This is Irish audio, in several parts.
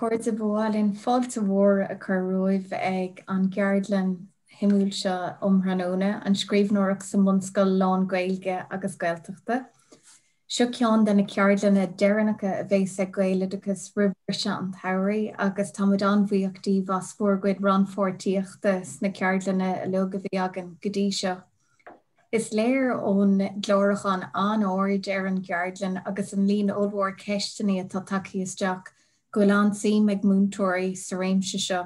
chairde, ba mhaith linn fáilte mhór a chur romhaibh ag an gceardlann shuimiúil seo um thráthnóna, an scríbhneoireacht sa mbunscoil lán-Ghaeilge agus Gaeltachta. Seo ceann de na ceardlanna deireanacha a bheas ag Gaeloideachas roimh bhriseadh an tsamhraidh agus tá muid an-bhuíoch díbh as bhur gcuid rannpháirtíochta sna ceardlanna uilig a bhí againn go dtí seo. Is léir ón gclárúchán an-ard ar an gceardlann agus an líon ollmhór ceisteanna atá tagtha isteach go bhfuil an-suim ag múinteoirí sa réimse seo.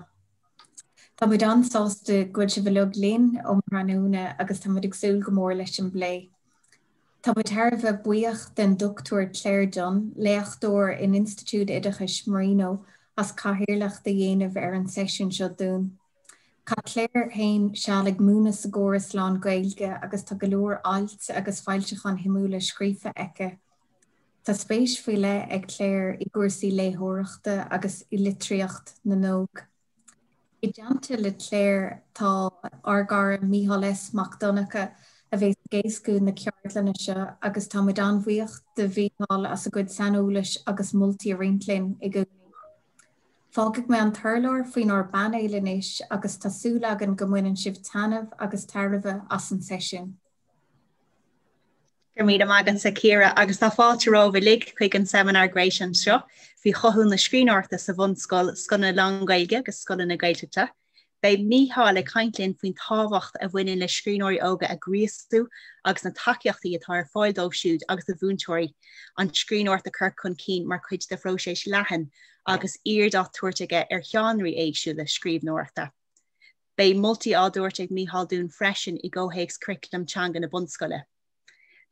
Tá muid an-sásta go bhfuil sibh uilig linn um thráthnóna agus tá muid ag súil go mór leis an bplé. Tá muid thar a bheith buíoch den Dr Claire Dunne, léachtóir in Institiúid Oideachais Marino, as cathaoirleacht a dhéanamh ar an seisiún seo dúinn. Chaith Claire féin seal ag múineadh sa gcóras lán-Ghaeilge agus tá go leor ailt agus foilseacháin shuimiúla scríofa aici. Tá spéis faoi leith ag Claire i gcúrsaí léitheoireachta agus i litríocht na n-óg. I dteannta le Claire tá ár gcara Mícheál S. Mac Donncha a bheas ag éascú na ceardlainne seo agus tá muid an-bhuíoch de Mhícheál as a chuid saineolais agus moltaí a roinnt linn i gcónaí. Fágfaidh mé an t-urlár faoinár bpainéal anois agus tá súil againn go mbaineann sibh taitneamh agus tairbhe as an seisiún. Go raibh míle maith agatsa Ciara agus tá fáilte romhaibh uilig chuig an seimineár gréasáin seo faoi chothú na scríbhneoireachta sa bhunscoil, scoileanna lán-Ghaeilge agus scoileanna Gaeltachta. Beidh Mícheál ag caint linn faoin tábhacht a bhaineann le scríbhneoirí óga a ghríosú agus na tacaíochtaí atá ar fáil dóibh siúd agus do mhúinteoirí an scríbhneoireacht a chur chun cinn mar chuid de phróiseas leathan agus aird á tabhairt aige ar sheánraí éagsúla scríbhneoireachta. Beidh moltaí á dtabhairt ag Mícheál dúinn freisin i gcomhthéacs churaclam teanga na bunscoile.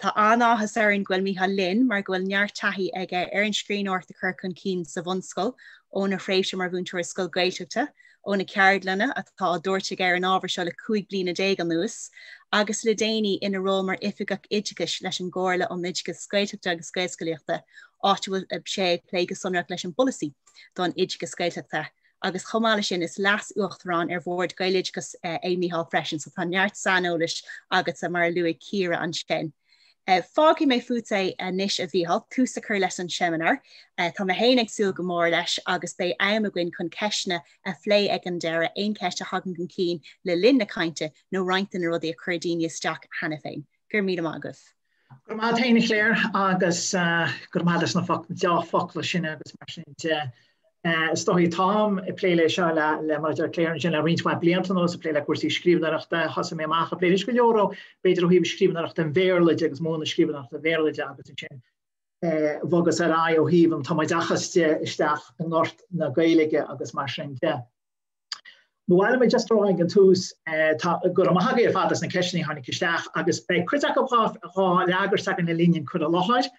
Tá an-áthas orainn go bhfuil Mícheál linn mar go bhfuil neart taithí aige ar an scríbhneoireacht a chur chun cinn sa bhunscoil óna thréimhse mar mhúinteoir i scoil Ghaeltachta, ó na ceardlanna atá á dtabhairt aige ar an ábhar seo le 15 bliana anuas, agus le déanaí ina ról mar Oifigeach Oideachais leis an gComhairle um Oideachas Gaeltachta agus Gaelscolaíochta, áit a bhfuil sé ag plé go sonrach leis an bpolasaí don oideachas Gaeltachta. Agus chomh maith leis sin, is Leas-Uachtarán ar Bhord Gaeloideachas é Mícheál freisin, so tá neart saineolais agatsa, mar a luaigh Ciara ansin. Fágfaidh mé fút é anois, a Mhícheáil, tús a chur leis an seimineár. Tá mé féin ag súil go mór leis agus beidh am againn chun ceisteanna a phlé ag an deireadh, aon cheist a thagann chun cinn le linn na cainte nó roinnt de na rudaí a chuir daoine isteach cheana féin. Go raibh míle maith agaibh. Go raibh maith agat féin, a Claire, agus go raibh maith agat as na deá-fhocla sin agus mar sin de. Is dóigh, táim ag plé le seo le, le, mar a deir Claire ansin, le roinnt mhaith blianta anuas, ag plé le cúrsaí scríbhneoireachta. Thosaigh mé amach ag plé leis go leor ó, b'fhéidir ó thaobh scríbhneoireachta an Bhéarla de agus múineadh scríbhneoireachta an Bhéarla de agus ansin bhogas ar aghaidh ó thaobh an tumoideachas de isteach i ngort na Gaeilge agus mar sin de. Ba mhaith liom just a rá ag an tús tá go raibh maith agaibh ar fad as na ceisteanna a tháinig isteach agus beidh cuid acu dhá bhfreagairt againn le linn an cur i láthair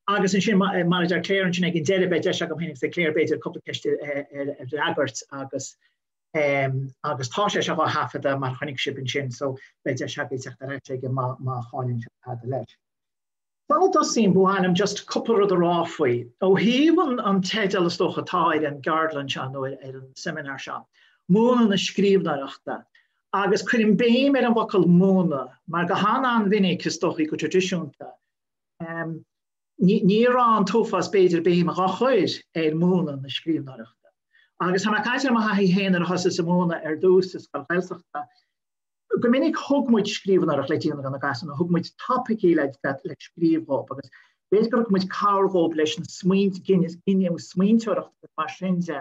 agus ansin mar a deir Claire ansin ag an deireadh beidh deis agam féin agus ag Claire b'fhéidir cúpla ceist a fhreagairt agus agus tá sé seo á thaifeadadh mar chonaic sibh ansin so beidh deis agaibh teacht ar ais aige má má cháineann sibh tada leis. Sula dtosaím, ba mhaith liom just cúpla rud a rá faoi. Ó thaobh an an teideal is dócha atá ar an gceardlann seo nó ar an seimineár seo, Múineadh na Scríbhneoireachta. Agus cuirim béim ar an bhfocal múineadh mar go han-an-mhinic is dóichí go traidisiúnta, ní ní raibh an t-uafás b'fhéidir béim dhá chur ar múineadh na scríbhneoireachta. Agus tá mé ag caint ar mo thaithí féin nuair a thosaíos ag múineadh ar dtús sa scoil Ghaeltachta, Go minic thug muid scríbhneoireacht le déanamh do na gasúir nó thug muid topaicí le le scríobh dhóibh agus b'fhéidir gur thug muid cabhair dhóibh leis na smaointe, gineadh smaointeoireachta agus mar sin de.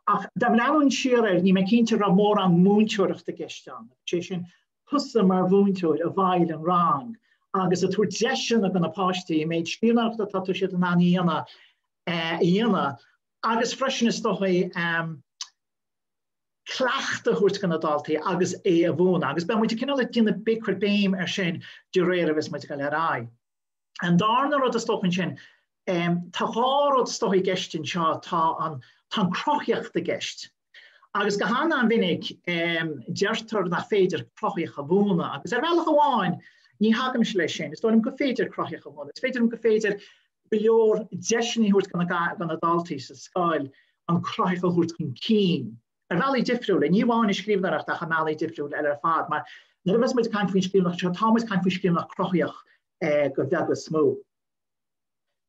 Ach dá mbreathnóinn siar air, níl mé cinnte an raibh mórán múinteoireachta i gceist ann, sé sin, tusa mar mhúinteoir a bhfeighil an rang agus ag tabhairt deiseanna do na páistí an méid scríbhneoireachta atá siad in ann a dhéanamh a dhéanamh agus freisin is dóigh cleachtadh a thabhairt do na daltaí agus é a mhúineadh agus beidh muid ag cineál ag déanamh ag cur béim ar sin de réir a bheas muid ag dul ar aghaidh. An darna rud is dócha ansin, tá dhá rud is dócha i gceist anseo, tá an tá an cruthaíocht i gceist. Agus go han-an-mhinic deirtear nach féidir cruthaíocht a mhúineadh agus ar bhealach amháin ní thagaimse leis sin, is dóigh liom gur féidir cruthaíocht a mhúineadh. Is féidir liom gur féidir go leor deiseanna a thabhairt do na daltaí sa scoil an cruthaíocht a thabhairt chun cinn ar bhealaí difriúla, ní amháin i scríbhneoireacht ach i mbealaí difriúla eile ar fad, mar nuair a bheas muid ag caint faoin scríbhneoireacht seo, tá muid ag caint faoi scríbhneoireacht chruthaíoch go beag is mó.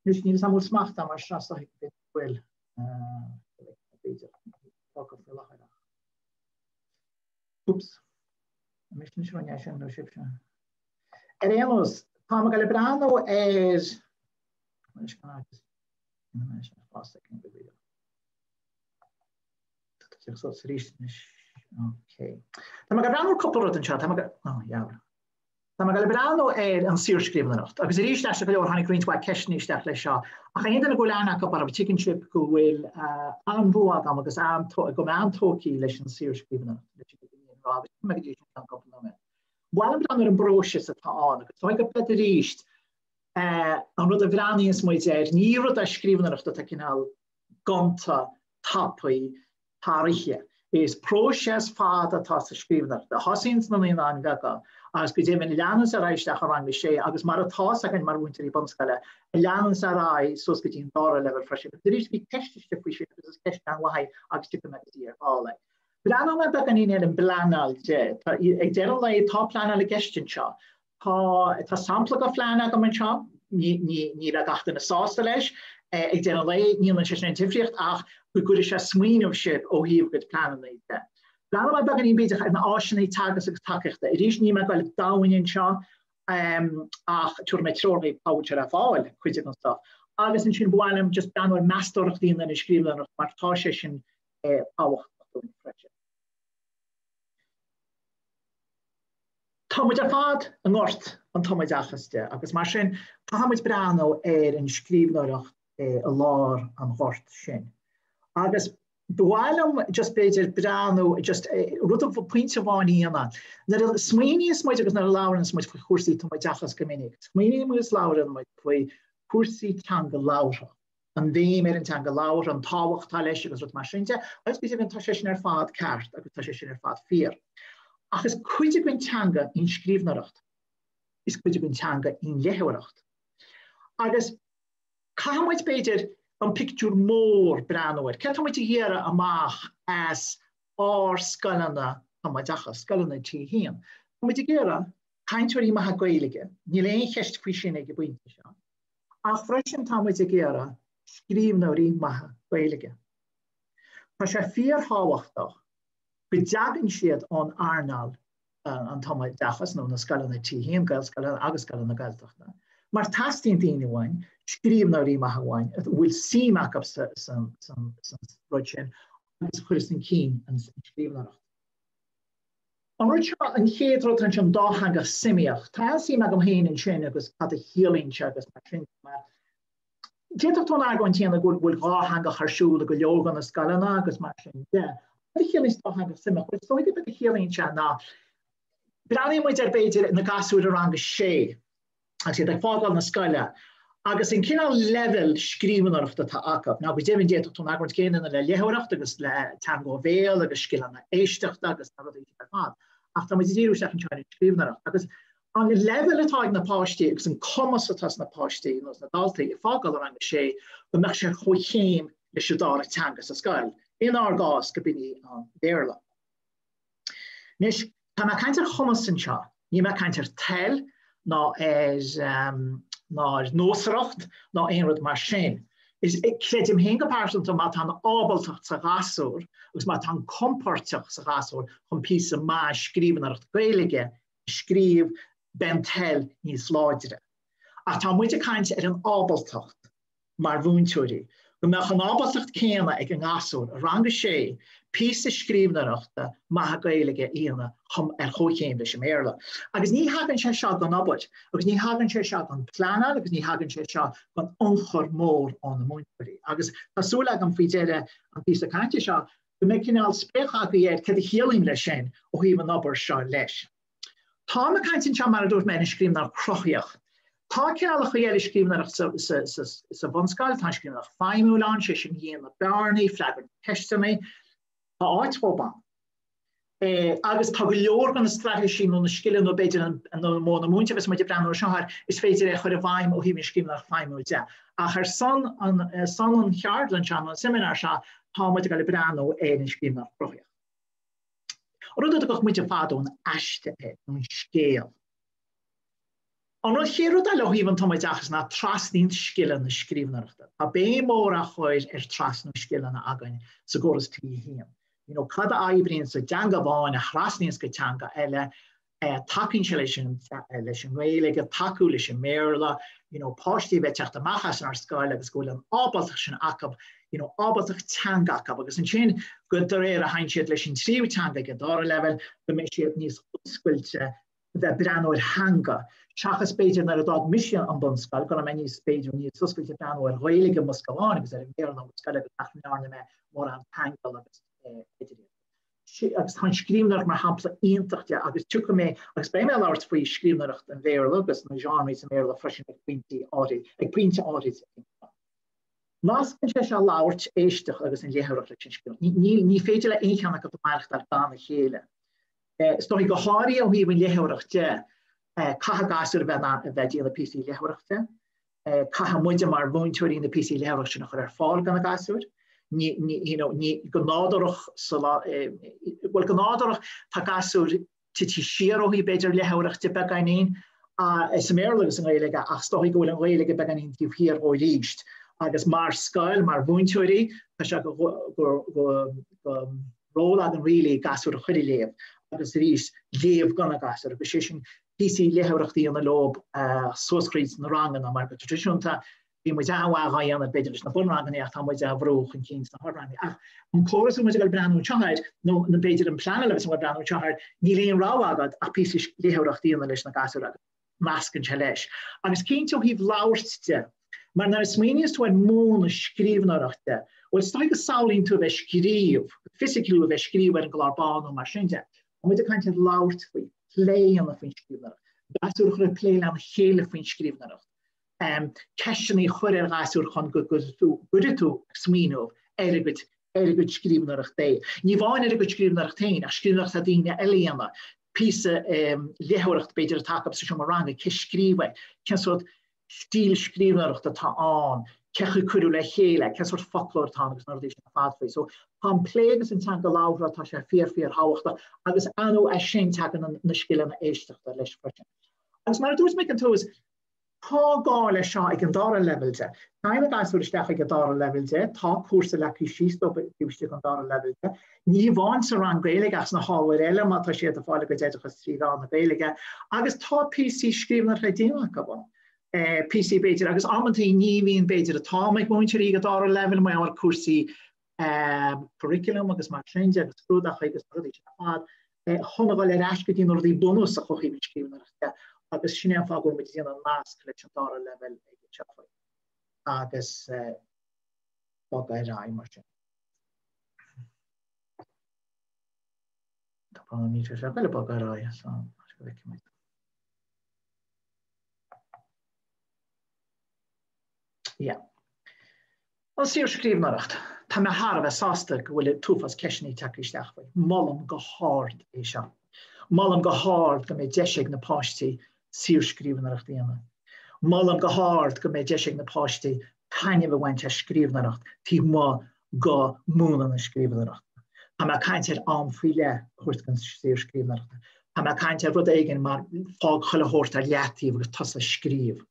Anois, níl 'fhios a'm bhfuil smacht agam ar seo, is dóigh go bhfuil. b'fhéidir fágtha faoi láthair ach. Oops. An mise anois a rinne é sin nó sibhse? Ar aon nós, tá mé ag dul ag breathnú ar Anois gan agus ina mbeidh sé fásta ag an bhfuil. Tá tú sos arís anois. Ok. Tá mé ag breathnú ar cúpla rud anseo, tá mé ag... Oh, dheabhal. Tá mé ag dul ag breathnú ar an saorscríbhneoireacht, agus arís aisteach go leor tháinig roinnt mhaith ceisteanna isteach leis seo, ach aon duine go bhfuil aithne acu orm, tuigeann sibh go bhfuil an-bhua agam agus go bhfuil mé an-tógtha leis an saorscríbhneoireacht, leis an rá, agus mé go dtí sin ceann cúpla nóiméad. Ba mhaith liom breathnú ar an bpróiseas atá ann, agus tá go b'fhéidir arís an rud a bhreathnaíonns muid air, ní rud é scríbhneoireacht atá cineál gonta, tapaidh, thar oíche. Is próiseas fada atá sa scríbhneoireacht, a thosaíonn sna Naíonáin Bheaga agus go deimhin leananns ar aghaidh isteach i rang a sé agus mar atá's againn mar mhúinteoirí bunscoile, a leananns ar aghaidh suas go dtí an dara leibhéal freisin. Agus arís bhí ceist istigh faoi sin agus is ceist an-mhaith í agus tiocfaidh mé go dtí ar ball é. Breathnóidh mé beagáinín ar an bpleanáil de. Tá, ag deireadh an lae, tá pleanáil i gceist anseo. Tá, tá sampla de phlean agam anseo, ní, ní, ní bheidh gach duine sásta leis, ag deireadh an lae, ní dhéanann sé sin aon difríocht ach go gcuirfidh sé smaoineamh sibh ó thaobh a gcuid pleananna de. Breathnóidh mé beagáinín b'fhéidir ar na áiseanna teagaisc agus tacaíochta. Arís níl mé ag dul domhain anseo ach tabharfaidh mé treoir dhaoibh cá bhfuil sé le fáil, cuid den stuff. Agus ansin ba mhaith liom just breathnú ar meastóireacht a dhéanamh ar an scríbhneoireacht mar tá sé sin tábhachtach dúinn freisin. Tá muid ar fad i ngort an tumoideachais de agus mar sin caithfidh muid breathnú ar an scríbhneoireacht i lár an ghoirt sin. Agus ba mhaith liom just b'fhéidir breathnú just rud a pointe amháin a dhéanamh. Nuair a smaoiníonns muid agus nuair a labhraíonns muid faoi chúrsaí tumoideachais go minic, smaoiníonn muid agus labhraíonn muid faoi chúrsaí teanga labhartha. an bhéim ar an teanga labhartha, an tábhacht atá leis agus rud mar sin de, agus go deimhin tá sé sin ar fad ceart agus tá sé sin ar fad fíor. Ach is cuid den teanga í an scríbhneoireacht, is cuid den teanga í an léitheoireacht. Agus caithfidh muid b'fhéidir an pictiúr mór breathnú air. Céard tá muid ag iarraidh amach as ár scoileanna tumoideachais, scoileanna T1? Tá muid ag iarraidh cainteoirí maithe Gaeilge, níl aon cheist faoi sin ag an bpointe seo. Ach freisin tá muid ag iarraidh scríbhneoirí maithe Gaeilge. Tá sé fíorthábhachtach go dtagann siad ón earnáil an tumoideachais nó na scoileanna T1, Gaelscoileanna agus scoileanna Gaeltachta, mar teastaíonn daoine uainn, scríbhneoirí maithe uainn, a bhfuil suim acu san rud sin agus a chuireas chun cinn an scríbhneoireacht. An rud seo, an chéad rud atá ansin, dátheangach suimíoch. Tá an-suim agam féin ansin agus cad a chiallaíonn sé agus mar sin de, mar d'fhéadfadh tú an argóint a dhéanamh go bhfuil dhátheangach ar siúl i go leor de na scoileanna agus mar sin de. Cad a chiallaíonn dátheangach suimíoch? Bhuel, is dóigh gurb é a chiallaíonn sé ná breathnaíonn muid ar b'fhéidir na gasúir i rang a sé agus iad ag fágáil na scoile agus an cineál leibhéal scríbhneoireachta atá acu. Now go deimhin d'fhéadfadh tú an argóint chéanna a dhéanamh le léitheoireacht agus le teanga ó bhéal agus scileanna éisteachta agus na rudaí sin ar fad. Ach tá muid ag díriú isteach anseo ar an scríbhneoireacht. Agus an leibhéal atá ag na páistí agus an cumas atá sna páistí nó sna daltaí ag fágáil rang a sé go mbeadh sé ar chomhchéim leis an dara teanga sa scoil, inár gcás go b'in í an Béarla. Anois, tá mé ag caint ar chumas anseo, níl mé ag caint ar toil ná ar ná ar nósmhaireacht ná aon rud mar sin. Is creidim féin go pearsanta má tá an ábaltacht sa ghasúr agus má tá an compordach sa ghasúr chun píosa maith scríbhneoireacht Gaeilge a scríobh, beidh an toil níos láidre. Ach tá muid ag caint ar an ábaltacht. mar mhúinteoirí, go mbeadh an ábaltacht céanna ag an ngasúr i rang a sé píosa scríbhneoireachta maithe Gaeilge a dhéanamh chomh ar chomhchéim leis an mBéarla. Agus ní thagann sé seo gan obair, agus ní thagann sé seo gan pleanáil agus ní thagann sé seo gan ionchur mór ó na múinteoirí. Agus tá súil agam faoi dheireadh an píosa cainte seo go mbeidh cineál spléachadh agaibh ar céard a chiallaím leis sin ó thaobh an obair seo leis. Táim ag caint anseo, mar a dúirt mé, ar an scríbhneoireacht chruthaíoch. Tá cineálacha eile scríbhneoireacht sa bhunscoil, tá an scríbhneoireacht feidhmiúil ann, sé sin líonadh bearnaí, freagairt ceisteanna, tá áit dhóibh ann. Agus tá go leor de na straitéisí nó na scileanna nó b'fhéidir an modh na múinte a bheas muid ag breathnú air seo air, is féidir é a chur i bhfeidhm ó thaobh an scríbhneoireacht feidhmiúil de. Ach ar son an son an cheardlann seo nó an seimineár seo, tá muid ag dul ag breathnú ar an scríbhneoireacht chruthaíoch. Rud a dtugadh muide fadó an aiste air, nó an scéal. An rud chéad rud eile ó thaobh an tumoideachas ná trasnaíonn scileanna scríbhneoireachta. Tá béim mhór á chur ar trasnú scileanna againn sa gcóras T1. You know, cad a oibríonn sa dteanga amháin a thrasnaíonns go teanga eile, tacaíonn sé leis an leis an nGaeilge, tacú leis an mBéarla, you know, páistí a bheith teacht amach as inár scoil agus go bhfuil an ábaltacht sin acu, you know, ábaltacht teanga acu agus ansin go de réir a théann siad leis an tríú teanga ag an dara leibhéal go mbeidh siad níos oscailte bheith ag breathnú ar theanga, seachas b'fhéidir nuair a d'fhág mise an bunscoil, go raibh mé níos, b'fhéidir, níos oscailte breathnú ar Ghaeilge i mo scoil amháin agus ar an Bhéarla i mo scoil agus nach ndearna mé mórán ceangal agus idir iad. Agus tá an scríbhneoireacht mar shampla iontach de agus tiocfaidh mé agus beidh mé ag labhairt faoi scríbhneoireacht an Bhéarla agus na genres sa mBéarla freisin ag pointí áirid, ag pointe áirid. Nascann sé seo labhairt, éisteacht agus an léitheoireacht leis an scríbhneoireacht. Ní, ní féidir le aon cheann acu maireachtáil gan a chéile. Is dóigh go háirithe ó thaobh an léitheoireacht de, caithfidh gasúir a bheith in ann a bheith ag déanamh píosaí léitheoireachta. Caithfidh muide mar mhúinteoirí na píosaí léitheoireachta sin a chur ar fáil do na gasúir. Ní, ní, you know, ní, go nádúrach sa lá, bhuel go nádúrach tá gasúir tite siar ó thaobh b'fhéidir léitheoireacht de beagáinín sa mBéarla agus sa nGaeilge ach is dóigh go bhfuil an Ghaeilge beagáinín taobh thiar dhó arís agus mar scoil, mar mhúinteoirí, tá sé go, go, go, go, ról againn really gasúir a chur ag léamh agus arís léamh do na gasúir agus sé sin píosaí léitheoireachta a dhéanamh leo suas thríd na ranganna mar go traidisiúnta bhí muid an-mhaith á dhéanamh b'fhéidir leis na bunranganna ach tá muid á bhrú chun cinn sna hardranganna. Ach an córas a bhfuil muid ag dul breathnú anseo air nó nó b'fhéidir an plean eile a bheas ag breathnú anseo air níl aon rogha agat ach píosaí léitheoireachta a dhéanamh leis na gasúir agus nascann sé leis. Agus cinnte ó thaobh labhairt de, mar nuair a smaoiníonns tú ar múineadh scríbhneoireachta, bhuel is dóigh go samhlaíonn tú a bheith scríobh, fisiciúil a bheith scríobh ar an gclár bán nó mar sin de. Tá muid ag caint ar labhairt faoi, plé a dhéanamh faoin scríbhneoireacht, gasúir a chur ag plé lena chéile faoin scríbhneoireacht, ceisteanna a chur ar ghasúir chun go gcuirfidh tú ag smaoineamh ar a gcuid ar a gcuid scríbhneoireachta. Ní amháin ar a gcuid scríbhneoireacht féin, ach scríbhneoireacht atá daoine eile a dhéanamh. Píosa léitheoireachta b'fhéidir atá acu sa seomra ranga, cé scríobh é, cén sórt stíl scríbhneoireachta atá ann, cé chaoi cuireadh le chéile, cén sórt foclóir atá ann agus na rudaí sin ar fad faoi. So tá an plé agus an teanga labhartha, tá sé fíor fíor thábhachtach agus ar ndóigh as sin tagann na scileanna éisteachta leis freisin. Agus mar a dúirt mé ag an tús, Tá gá leis seo ag an dara leibhéal de. Tagann na gasúir isteach ag an dara leibhéal de, tá cúrsa leagtha síos dóibh taobh istigh den dara leibhéal de. Ní amháin sa rang Gaeilge ach sna hábhair eile má tá siad ag fáil a gcuid oideachas trí mheán na Gaeilge. Agus tá píosaí scríbhneoireachta le déanamh acu ann. Píosaí b'fhéidir, agus amantaí ní bhíonn b'fhéidir an t-am ag múinteoirí ag an dara leibhéal mar gheall ar cúrsaí curriculum agus mar sin de agus scrúdaithe agus na rudaí sin ar fad, chun a dhul ar ais go dtí na rudaí bunúsacha ó thaobh an scríbhneoireachta de agus sin é an fáth go bhfuil muid ag déanamh an nasc leis an dara leibhéal ag an seo faoi agus bogadh ar aghaidh mar sin. Tá brón orm níl sé seo ag dul ag bogadh ar aghaidh so go bhfeicfidh muid. Yeah. An saorscríbhneoireacht. Tá mé thar a bheith sásta go bhfuil an t-uafás ceisteanna tagtha isteach faoi. Molaim go hard é seo. Molaim go hard go mbeidh deis ag na páistí saorscríbhneoireacht a dhéanamh. Molaim go hard go mbeidh deis ag na páistí taitneamh a bhaint as scríbhneoireacht taobh amuigh go múineadh na scríbhneoireachta. Tá mé ag caint ar am faoi leith a thabhairt don saorscríbhneoireacht. Tá mé ag caint ar rud éigin mar fág chuile shórt ar leataobh agus tosaigh ag scríobh.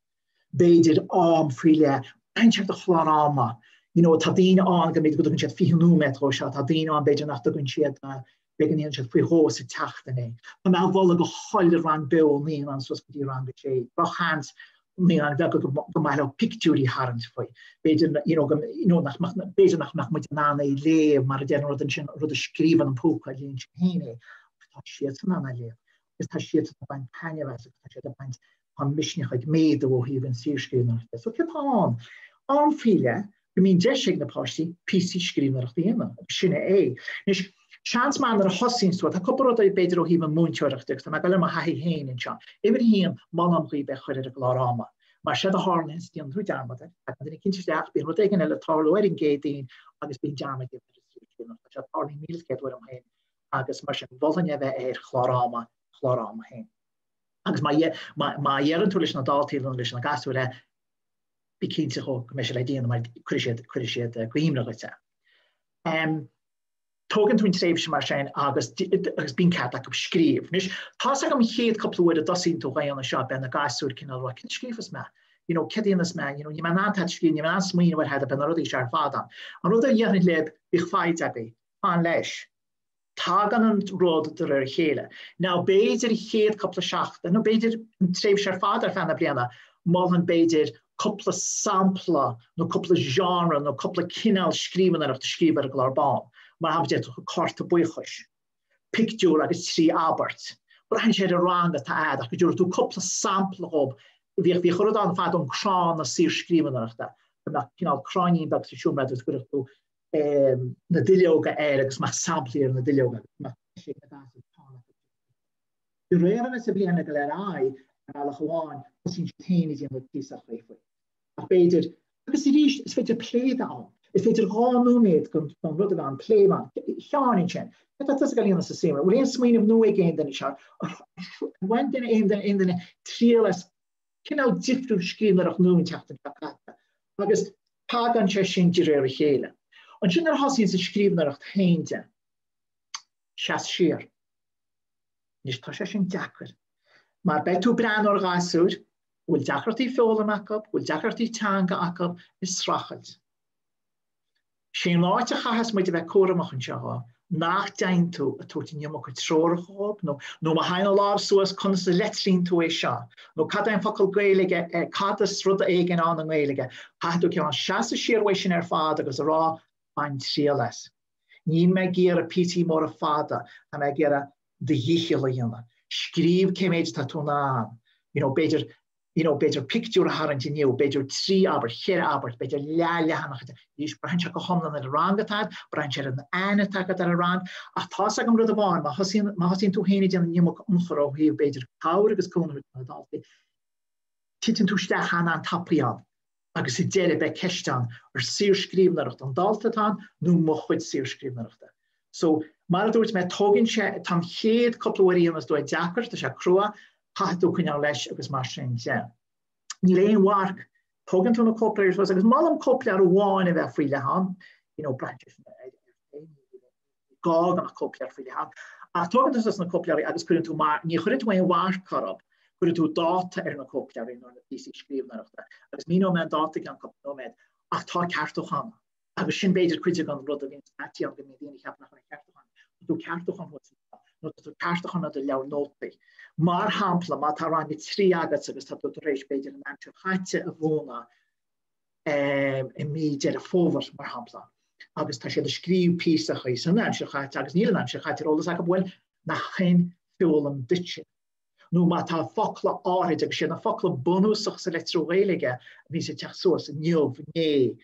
b'fhéidir am faoi leith, caint ar do chlár ama, you know, tá daoine ann go mb'fhéidir go dtugann siad 20 nóiméad dhó seo, tá daoine ann b'fhéidir nach dtugann siad, b'fhéidir go ndéanann siad faoi dhó sa tseachtain é. Tá mé á mholadh go chuile rang beo ó naíonán suas go dtí rang a sé. Drochsheans naíonáin bheaga go mba mhaith leo pictiúirí a tharraingt faoi. B'fhéidir, you know, go, you know, nach mbeadh, b'fhéidir nach mbeadh muid in ann é a léamh mar a deir an rud ansin, rud a scríobhann an púca, léann sé féin é. Ach tá siadsan in ann é a léamh. Agus tá siadsan ag baint taitneamh as agus tá siad ag baint Tá an misneach ag méadú ó thaobh an saorscríbhneoireachta. So céard atá ann? Am faoi leith go mbíonn deis ag na páistí píosaí scríbhneoireachta a dhéanamh, agus sin é. Anois, seans maith nuair a thosaíonn tú, tá cúpla rud b'fhéidir ó thaobh an mhúinteoireachta, agus tá mé ag dul ar mo thaithí féin anseo. Uimhir a haon, molaim dhaoibh é a chur ar an gclár ama. Mar séard a tharlaíonn, déanann tú dearmad air, tagann duine eicínt isteach, bíonn rud éigin eile ag tarlú ar an gCéadaoin agus bíonn dearmad déanta ar an saorscríbhneoireacht. Tá sé tarlaithe 1,100 uair dom féin agus mar sin, mholfainn é a bheith ar chlár ama, chlár ama féin. Agus má dheireann tú leis na daltaí nó leis na gasúir é, bí cinnte go mbeidh sé le déanamh mar cuirfidh siad, cuirfidh siad i gcuimhne dhuit é. Tógann tú an tréimhse mar sin agus agus bíonn cead acu scríobh. Anois, tá's agam an chéad cúpla uair a dtosaíonn tú á dhéanamh seo, beidh na gasúir cineál ag rá, céard a scríobhfas mé? You know, céard a dhéanfas mé? You know, níl mé in ann tada a scríobh, níl mé in ann smaoineamh ar thada, beidh na rudaí seo ar fad ann. An rud a dhéarfainn libh, bíodh foighid agaibh, fan leis. Tagann an rud de réir a chéile. Now b'fhéidir an chéad cúpla seachtain, nó b'fhéidir an tréimhse ar fad ar feadh na bliana, mholfainn b'fhéidir cúpla sampla nó cúpla genre nó cúpla cineál scríbhneoireacht a scríobh ar an gclár bán. Mar shampla, d'fhéadfadh cárta buíochais, pictiúr agus 3 abairt. Braitheann sé ar an rang atá agat ach go dtabharfaidh tú cúpla sampla dhób. Bhíodh bhíodh rud ann fadó an crann na saorscríbhneoireachta, go mbeadh cineál cráinín beag sa seomra agus go gcuirfeadh tú na duilleoga air agus go mbeadh samplaí ar na duilleoga agus go mbeadh sé ina gcás ag De réir mar a bhíonn ag dul ar aghaidh, ar bhealach amháin, tosaíonn siad féin ag déanamh píosa faoi. Ach b'fhéidir, agus arís, is féidir plé a bheith ann. Is féidir 2 nóiméad den rud a bheith ann, plé a bheith ann. Sheáin ansin, cad tá tusa ag dul a dhéanamh sa seomra? Bhfuil aon smaoineamh nua ag aon duine seo? Ar bhain duine, aon duine, aon duine triail as cineál difriúil scríbhneoireacht nua an tseachtain seo caite? Agus tagann sé sin de réir a chéile. Ansin nuair a thosaíonn sa scríbhneoireacht féin de, seas siar. Anois tá sé sin deacair, mar beidh tú ag breathnú ar ghasúir a bhfuil deacrachtaí foghlama acu, a bhfuil deacrachtaí teanga acu, ag streachailt. Sé an áit a chaitheas muid a bheith cúramach anseo ná nach dtéann tú ag tabhairt an iomarca treorach dhóibh, nó nó má thagann an lámh suas conas a leitríonn tú é seo, nó cad é an focal Gaeilge, cad is rud éigin ann i nGaeilge. Caithfidh tú cineál seasamh siar uaidh sin ar fad agus a rá, bain triail as. Níl mé ag iarraidh píosaí móra fada, tá mé ag iarraidh do dhícheall a dhéanamh. Scríobh cé méid atá tú in ann. You know, b'fhéidir, you know, b'fhéidir pictiúr a tharraingt inniu, b'fhéidir 3 abairt, 4 abairt, b'fhéidir leath-leathanach. Arís, braitheann sé go hiomlán ar an rang atá agat, braitheann sé ar an aithne atá agat ar an rang, ach tá's agam rud amháin, má thosaíonn, má thosaíonn tú féin ag déanamh an iomarca ionchur ó thaobh, b'fhéidir, cabhair agus cúnamh do na daltaí, titeann tú isteach an-an-tapaidh ann. agus sa deireadh beidh ceist ann ar saorscríbhneoireacht an dalta atá ann nó mo chuid saorscríbhneoireachta. So, mar a dúirt mé, tógann sé, tá an chéad cúpla uair a dhéanas tú é deacair, tá sé crua, caithfidh tú coinneáil leis agus mar sin de. Níl aon mharc, tógann tú na cóipleabhair suas agus molaim cóipleabhar amháin a bheith faoi leith ann, you know, braitheann sé sin ar gá go mbeadh cóipleabhar faoi leith ann. Ach tógann tú suas na cóipleabhair agus cuireann tú mar, ní chuireann tú aon mharc orthu, cuireann tú dáta ar na cóipleabhair nó ar na píosaí scríbhneoireachta agus míneoidh mé an dáta i gceann cúpla nóiméad, ach tá ceartúchán ann. Agus sin b'fhéidir cuid den rud a bhíonn scaití ann go mbíonn daoine ag ceapadh nach bhfuil aon cheartúchán. Tá tú ceartúchán thuas anseo nó tá tú ceartúchán i do leabhar nótaí. Mar shampla, má tá rang 3 agat agus tá tú tar éis b'fhéidir an aimsir chaite a mhúineadh, i mí Deireadh Fómhair, mar shampla, agus tá siad ag scríobh píosachaí san aimsir chaite agus níl an aimsir chaite ar eolas acu, bhuel, nach in foghlaim duitse? Nó má tá focla áirid, agus siad na focla bunúsach sa litriú Ghaeilge a bhíonns ag teacht suas, inniu, inné,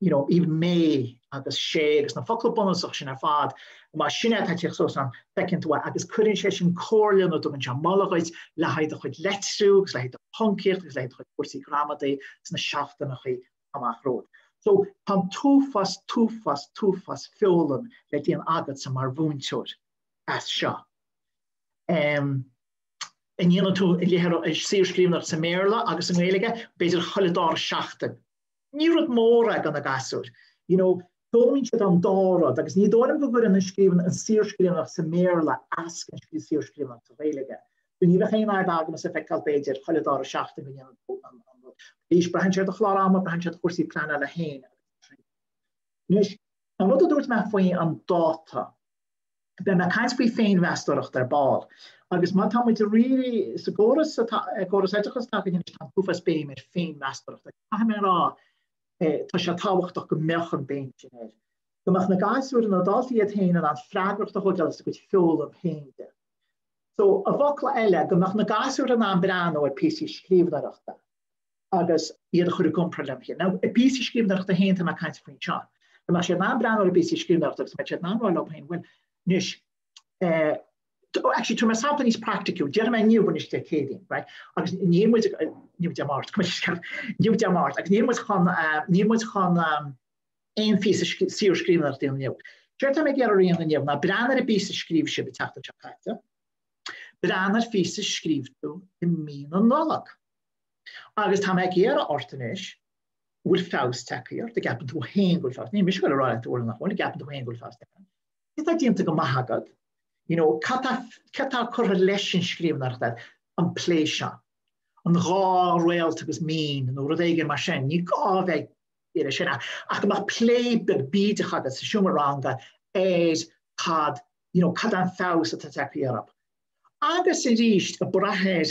you know, even mé agus sé agus na focla bunúsach sin ar fad, má sin é atá ag teacht suas ann, feiceann tú é agus cuireann sé sin comhairle nó tugann sé moladh dhuit le haghaidh do chuid leitriú agus le haghaidh do phoncaíocht agus le haghaidh do chuid cúrsaí gramadaí sna seachtaineachaí amach romhat. So tá an t-uafás, t-uafás, t-uafás foghlaim le déanamh agatsa mar mhúinteoir as seo. Um, an ndéanann tú saorscríbhneoireacht sa mBéarla agus sa nGaeilge, b'fhéidir chuile dara seachtain. Ní rud mór é do na gasúir. You know, foghlaimíonn siad an dá rud agus ní dóigh liom go gcuireann an scríbhinn, an saorscríbhneoireacht sa mBéarla as don saorscríbhneoireacht sa Ghaeilge. So ní bheadh aon fhadhb agamsa feiceáil b'fhéidir chuile dara seachtain go ndéanann tú an rud. Arís, braitheann sé ar do chlár ama, braitheann sé ar do chúrsaí pleanála féin. Anois, an rud a dúirt mé faoi an dáta, Beidh mé ag caint faoi féinmheastóireacht ar ball. Agus má tá muid really sa gcóras atá, córas oideachais atá againn anois, tá an t-uafás béim ar féinmheastóireacht. Agus caithfidh mé a rá, tá sé tábhachtach go mbeadh an béim sin air. Go mbeadh na gasúir, na daltaí iad féin in ann freagracht a thógáil as a gcuid foghlaim féin de. So, i bhfocla eile, go mbeadh na gasúir in ann breathnú ar píosaí scríbhneoireachta agus iad a chur i gcomparáid lena chéile. Now, i bpíosaí scríbhneoireachta féin tá mé ag caint faoi anseo. Go mbeadh siad in ann breathnú ar a bpíosaí scríbhneoireachta agus go mbeadh siad in ann rá leo féin, bhuel, anois, eh, actually, tabharfaidh mé sampla níos praiticiúil. Déarfaidh mé inniu anois Dé Céadaoin, right? Agus níl muid, inniu Dé Máirt, inniu Dé Máirt, agus níl muid chun, eh, níl muid chun eh, aon phíosa saorscríbhneoireachta a dhéanamh inniu. Séard tá mé ag iarraidh a dhéanamh inniu ná breathnú ar an bpíosa a scríobh sibh an tseachtain seo caite, breathnú ar phíosa a scríobh tú i mí na Nollag. Agus tá mé ag iarraidh ort anois. Bhfuil feabhas tagtha ort? An gceapann tú féin go bhfuil feabhas? Ní mise ag dul a rá leat an bhfuil nó nach bhfuil, an gceapann tú féin go bhfuil feabhas tagtha ort? Cad tá déanta go maith agat? You know, cad tá, cad tá curtha leis an scríbhneoireacht agat? An plé seo. An dá réalt agus mín nó rud éigin mar sin, ní gá a bheith ar sin ach go mbeadh plé beag bídeach agat sa seomra ranga ar cad, you know, cad é an feabhas atá tagtha orthu. Agus arís, ag brath ar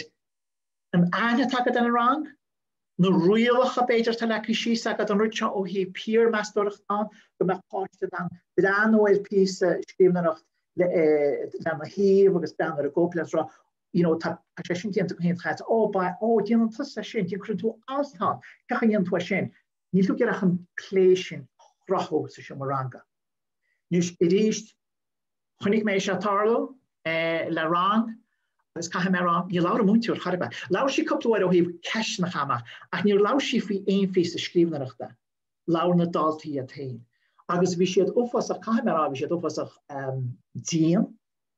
an aithne atá agat ar an rang, na rialacha b'fhéidir atá leagtha síos agat, an rud seo ó thaobh piarmheastóireacht ann, go mbeadh páiste in ann breathnú ar phíosa scríbhneoireacht lena thaobh agus breathnú ar an gcóipleabhar agus rá, you know, tá sé sin déanta go hiontach, ó, ba, ó, déanann tusa é sin, déan, cuireann tú alt ann, cén chaoi a ndéanann tú é sin? Níl tú ag iarraidh ach an plé sin a chruthú sa seomra ranga. Anois, arís, chonaic mé é seo ag tarlú le rang agus caithfidh mé a rá, níor labhair an múinteoir chor ar bith. Labhair sí cúpla uair ó thaobh ceisteanna a chaitheamh amach, ach níor labhair sí faoi aon phíosa scríbhneoireachta. Labhair na daltaí iad féin. Agus bhí siad uafásach, caithfidh mé a rá, bhí siad uafásach dian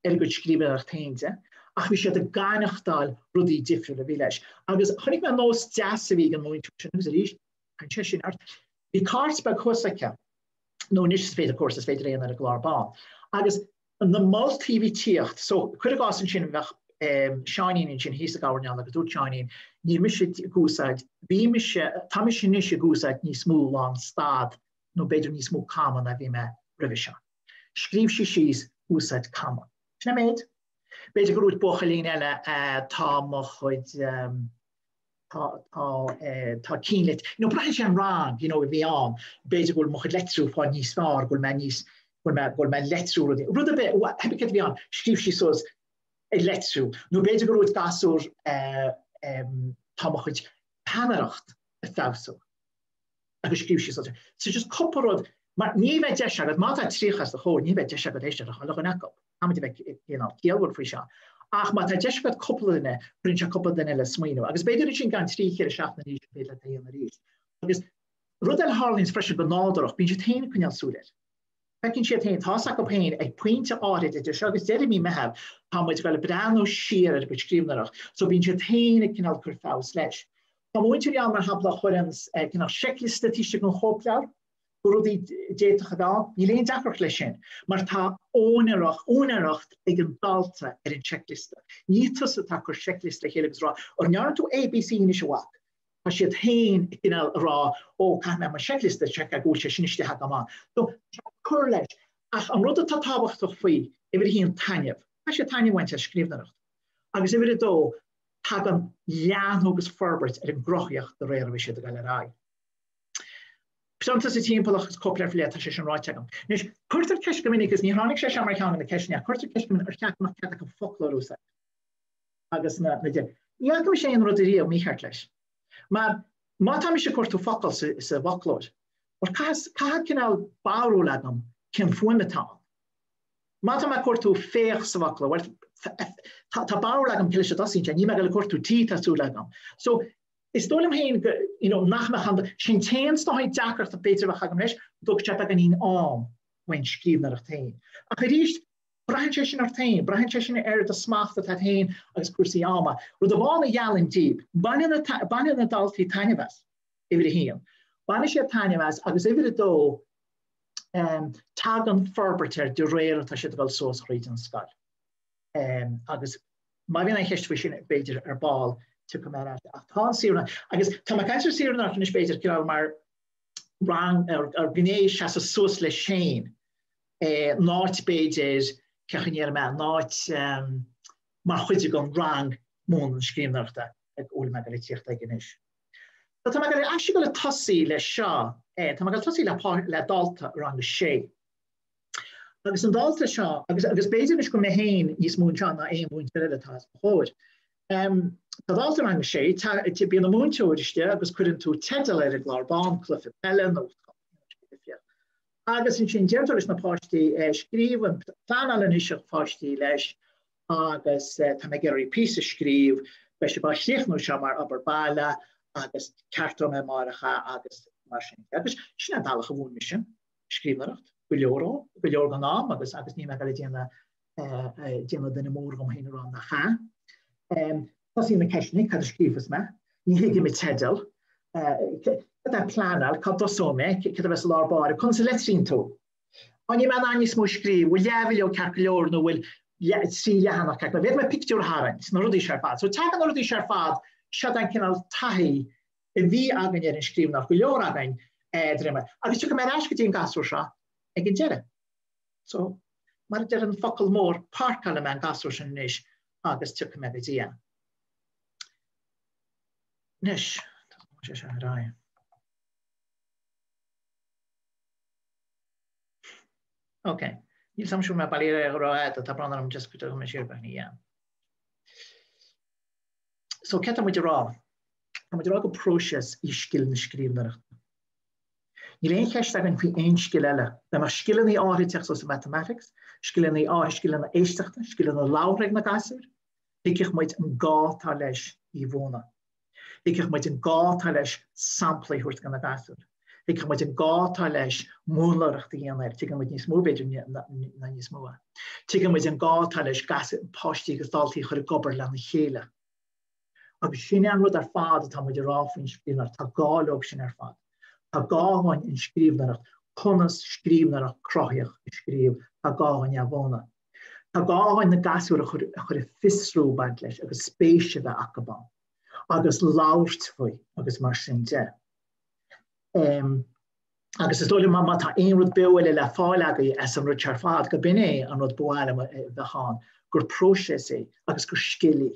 ar a gcuid scríbhneoireacht féin de, ach bhí siad ag aineachtáil rudaí difriúla a bhí leis. Agus chonaic mé nós deas a bhí ag an múinteoir sin, agus arís, tá sé sin ort, bhí cairt beag thuas aici, nó anois is féidir, of course, is féidir é a dhéanamh ar an gclár bán. Agus na moltaí a bhí ag tíocht, so cuir i gcás ansin bheadh Seáinín ansin thíos ag amharc ann agus dúirt Seáinín, níl mise ag úsáid, bhí mise, tá mise anois ag úsáid níos mó lán stad nó b'fhéidir níos mó comma ná bhí mé roimhe seo. Scríobh sí síos úsáid comma. Sin an méid. B'fhéidir go ndúirt buachaillín eile tá mo chuid, tá tá tá cinnlit you know braitheann sé an rang you know a bhí ann b'fhéidir go bhfuil mo chuid leitriú fáil níos fearr go bhfuil mé níos go bhfuil mé go bhfuil mé leitriú rudaí rud ar bith pé céard a bhí ann scríobh sí suas ag leitriú nó b'fhéidir go ndúirt gasúr tá mo chuid peannaireacht ag feabhsú agus scríobh sí suas. So just cúpla rud, mar ní bheidh deis agat, má tá 30 os do chomhair, ní bheidh deis agat éisteacht le chuile dhuine acu. Caithfimid a bheith cineál ciallmhar faoi seo. Ach má tá deis agat cúpla duine, cuireann sé cúpla duine le smaoineamh. Agus b'fhéidir ansin i gceann 3, 4 seachtaine arís, féidir leat é a dhéanamh arís. Agus rud eile a tharlaíonn freisin go nádúrach, bíonn siad féin ag coinneáil súil air. Feiceann siad féin, tá's acu féin, ag pointe áirid idir seo agus deireadh mí Meitheamh, tá muid ag dul ag breathnú siar ar a gcuid scríbhneoireacht, so bíonn siad féin ag cineál cur feabhas leis. Tá múinteoirí ann, mar shampla, a chuireann cineál seicliosta taobh istigh den chóipleabhar, de rudaí a d'fhéadfadh a bheith ann. Níl aon deacracht leis sin, mar tá úinéireacht ag an dalta ar an seicliosta. Ní tusa atá ag cur seicliosta le chéile agus ag rá, an ndearna tú A, B, C anois a mhac? Tá siad féin ag cineál a rá, ó, caithfidh mé mo seicliosta a sheiceáil go bhfuil sé sin istigh agam ann. So, tá sé ag cur leis. Ach an rud atá tábhachtach faoi, uimhir a haon, taitneamh. Caithfidh siad taitneamh a bhaint as scríbhneoireacht. Agus uimhir a dó, tagann leathnú agus forbairt ar an gcruthaíocht de réir a bhí siad ag dul ar aghaidh. Prionta sa timpeallacht agus cóipleabhar faoi leith, tá sé sin ráite agam. Anois, cuirtear ceist go minic, agus ní tháinig sé seo mar cheann de na ceisteanna, ach cuirtear ceist go minic ar cheart go mbeadh cead acu foclóir a úsáid. agus na na de. Ní fhaca mise aon rud ariamh mícheart leis. Mar má tá mise ag cuartú focal sa sa bhfoclóir, bhuel caithfidh caithfidh cineál barúil agam cén fuaim atá ann. Má tá mé ag cuartú féach sa bhfoclóir, bhuel tá tá barúil agam cé leis a dtosaíonn sé, níl mé ag dul ag cuartú T tá súil agam. So is dóigh liom féin go you know nach mbeadh an sin t-aon is dóigh deacracht a b'fhéidir a bheadh agam leis, go dtógfaidh sé beagáinín am faoin scríbhneoireacht féin. Ach arís, Braitheann sé sin ort féin, braitheann sé sin ar do smacht atá agat féin agus cúrsaí ama. Rud amháin a gheallaim díbh, bainfidh na daltaí taitneamh as, uimhir a haon. Bainfidh siad taitneamh as agus uimhir a dó, tagann forbairt air de réir atá siad ag dul suas thríd an scoil. Agus má bhíonn aon cheist faoi sin, b'fhéidir ar ball, tiocfaidh mé ar ais. Ach tá an saothar, agus tá mé ag caint ar saothar anois b'fhéidir cineál mar rang ar ghné seasamh suas leis féin in áit b'fhéidir, cén chaoi a ndéarfaidh mé, in áit mar chuid den rang múineadh na scríbhneoireachta a bhfuil mé ag dul ag tíocht aige anois. So tá mé ag actually ag dul ag tosaí leis seo, tá mé ag dul tosaí le le dalta i rang a sé. Agus an dalta seo, agus agus b'fhéidir anois go mé féin níos mó anseo ná aon mhúinteoir eile atá os mo chomhair. Tá dalta i rang a sé, bíonn an múinteoir istigh agus cuireann tú teideal ar an gclár bán, cluiche peile nó Agus ansin deir tú leis na páistí, scríobh an pleanáil anois a pháistí leis agus tá mé ag iarraidh píosa a scríobh, beidh sibh á chríochnú seo mar obair baile agus ceartóidh mé amárach é agus mar sin de. Agus sin é an bealach a mhúin mise scríbhneoireacht, go leor ó, go leor den am agus agus níl mé ag dul ag déanamh déanamh duine mór dhom féin a rá nach ea. Tosaíonn na ceisteanna, cad a scríobhfas mé? Ní thuigim an teideal. Cad é pleanáil, cá dtosóidh mé, cad a bheas i lár báire, conas a litríonn tú? An níl mé in ann níos mó a scríobh, bhfuil leathbhileog ceart go leor nó bhfuil 3 leathanach ceart go leor, bhféadfaidh mé pictiúr a tharraingt, na rudaí seo ar fad. So tagann na rudaí seo ar fad, seo an cineál taithí a bhí againn ar an scríbhneoireacht, go leor againn droim. Agus tiocfaidh mé ar ais go dtí an gasúr seo ag an deireadh. So, mar a deir an focal mór, páirceálfaidh mé an gasúr sin anois agus tiocfaidh mé go dtí é. Anois, tá sé seo ar aghaidh. Ok, níl sam siúr mé bailí ar a rá tá brón orm just go dtug mé siar beagán yeah. So céard tá muid a rá? Tá muid a rá gur próiseas í scil na scríbhneoireachta. Níl aon cheist againn faoi aon scil eile. Dá mbeadh scileanna áirithe teacht suas sa mathematics, scileanna áirithe, scileanna éisteachta, scileanna labhartha ag na gasúir, thuigfeadh muid an gá atá leis í mhúineadh. Thuigfeadh muid an gá atá leis samplaí a thabhairt do na gasúir. Thuigfeadh muid an gá atá leis múnlóireacht a dhéanamh air. Tuigeann muid níos mó b'fhéidir ná níos mó é. Tuigeann muid an gá atá leis páistí agus daltaí a chur ag obair lena chéile. Agus sin é an rud ar fad atá muid a rá faoin scríbhneoireacht, tá gá leo sin ar fad. Tá gá dhúinn an scríbhneoireacht, conas scríbhneoireacht cruthaitheach a scríobh, tá gá dhúinn é a mhúineadh. Tá gá dhúinn na gasúir a chur a chur ag fiosrú baint leis agus spéis a bheith acu ann agus labhairt faoi agus mar sin de. Agus is dóigh liom má tá aon rud beo eile le fáil agaibh as an rud seo ar fad, go b'in é an rud ba mhaith liom a bheadh ann, gur próiseas é agus gur scil í.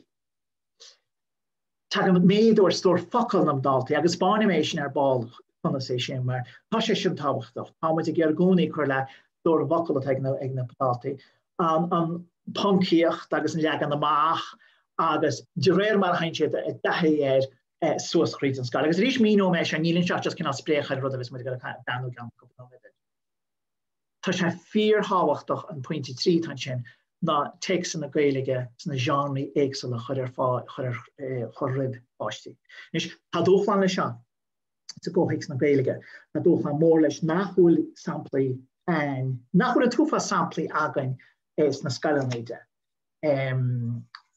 Tagann méadú ar stór focal na ndaltaí agus spáinfidh mé sin ar ball conas é sin mar tá sé sin tábhachtach. Tá muid ag iarraidh i gcónaí cur le stór na bhfocal atá ag na daltaí. An poncaíocht agus an leagan amach agus de réir mar a théann siad i dtaithí air suas thríd an scoil. Agus arís míneoidh mé seo, níl anseo ach just cineál spléachadh ar rud a bheas muid ag breathnú i gceann cúpla nóiméad air. Tá sé fíorthábhachtach an pointe 3 atá ansin ná téacsanna Gaeilge sna genres éagsúla a chur ar fáil, chur ar, chur roimh pháistí. Anois, tá dúshlán leis seo sa gcomhthéacs na Gaeilge. Tá dúshlán mór leis nach bhfuil samplaí againn, nach bhfuil an t-uafás samplaí againn sna scoileanna de.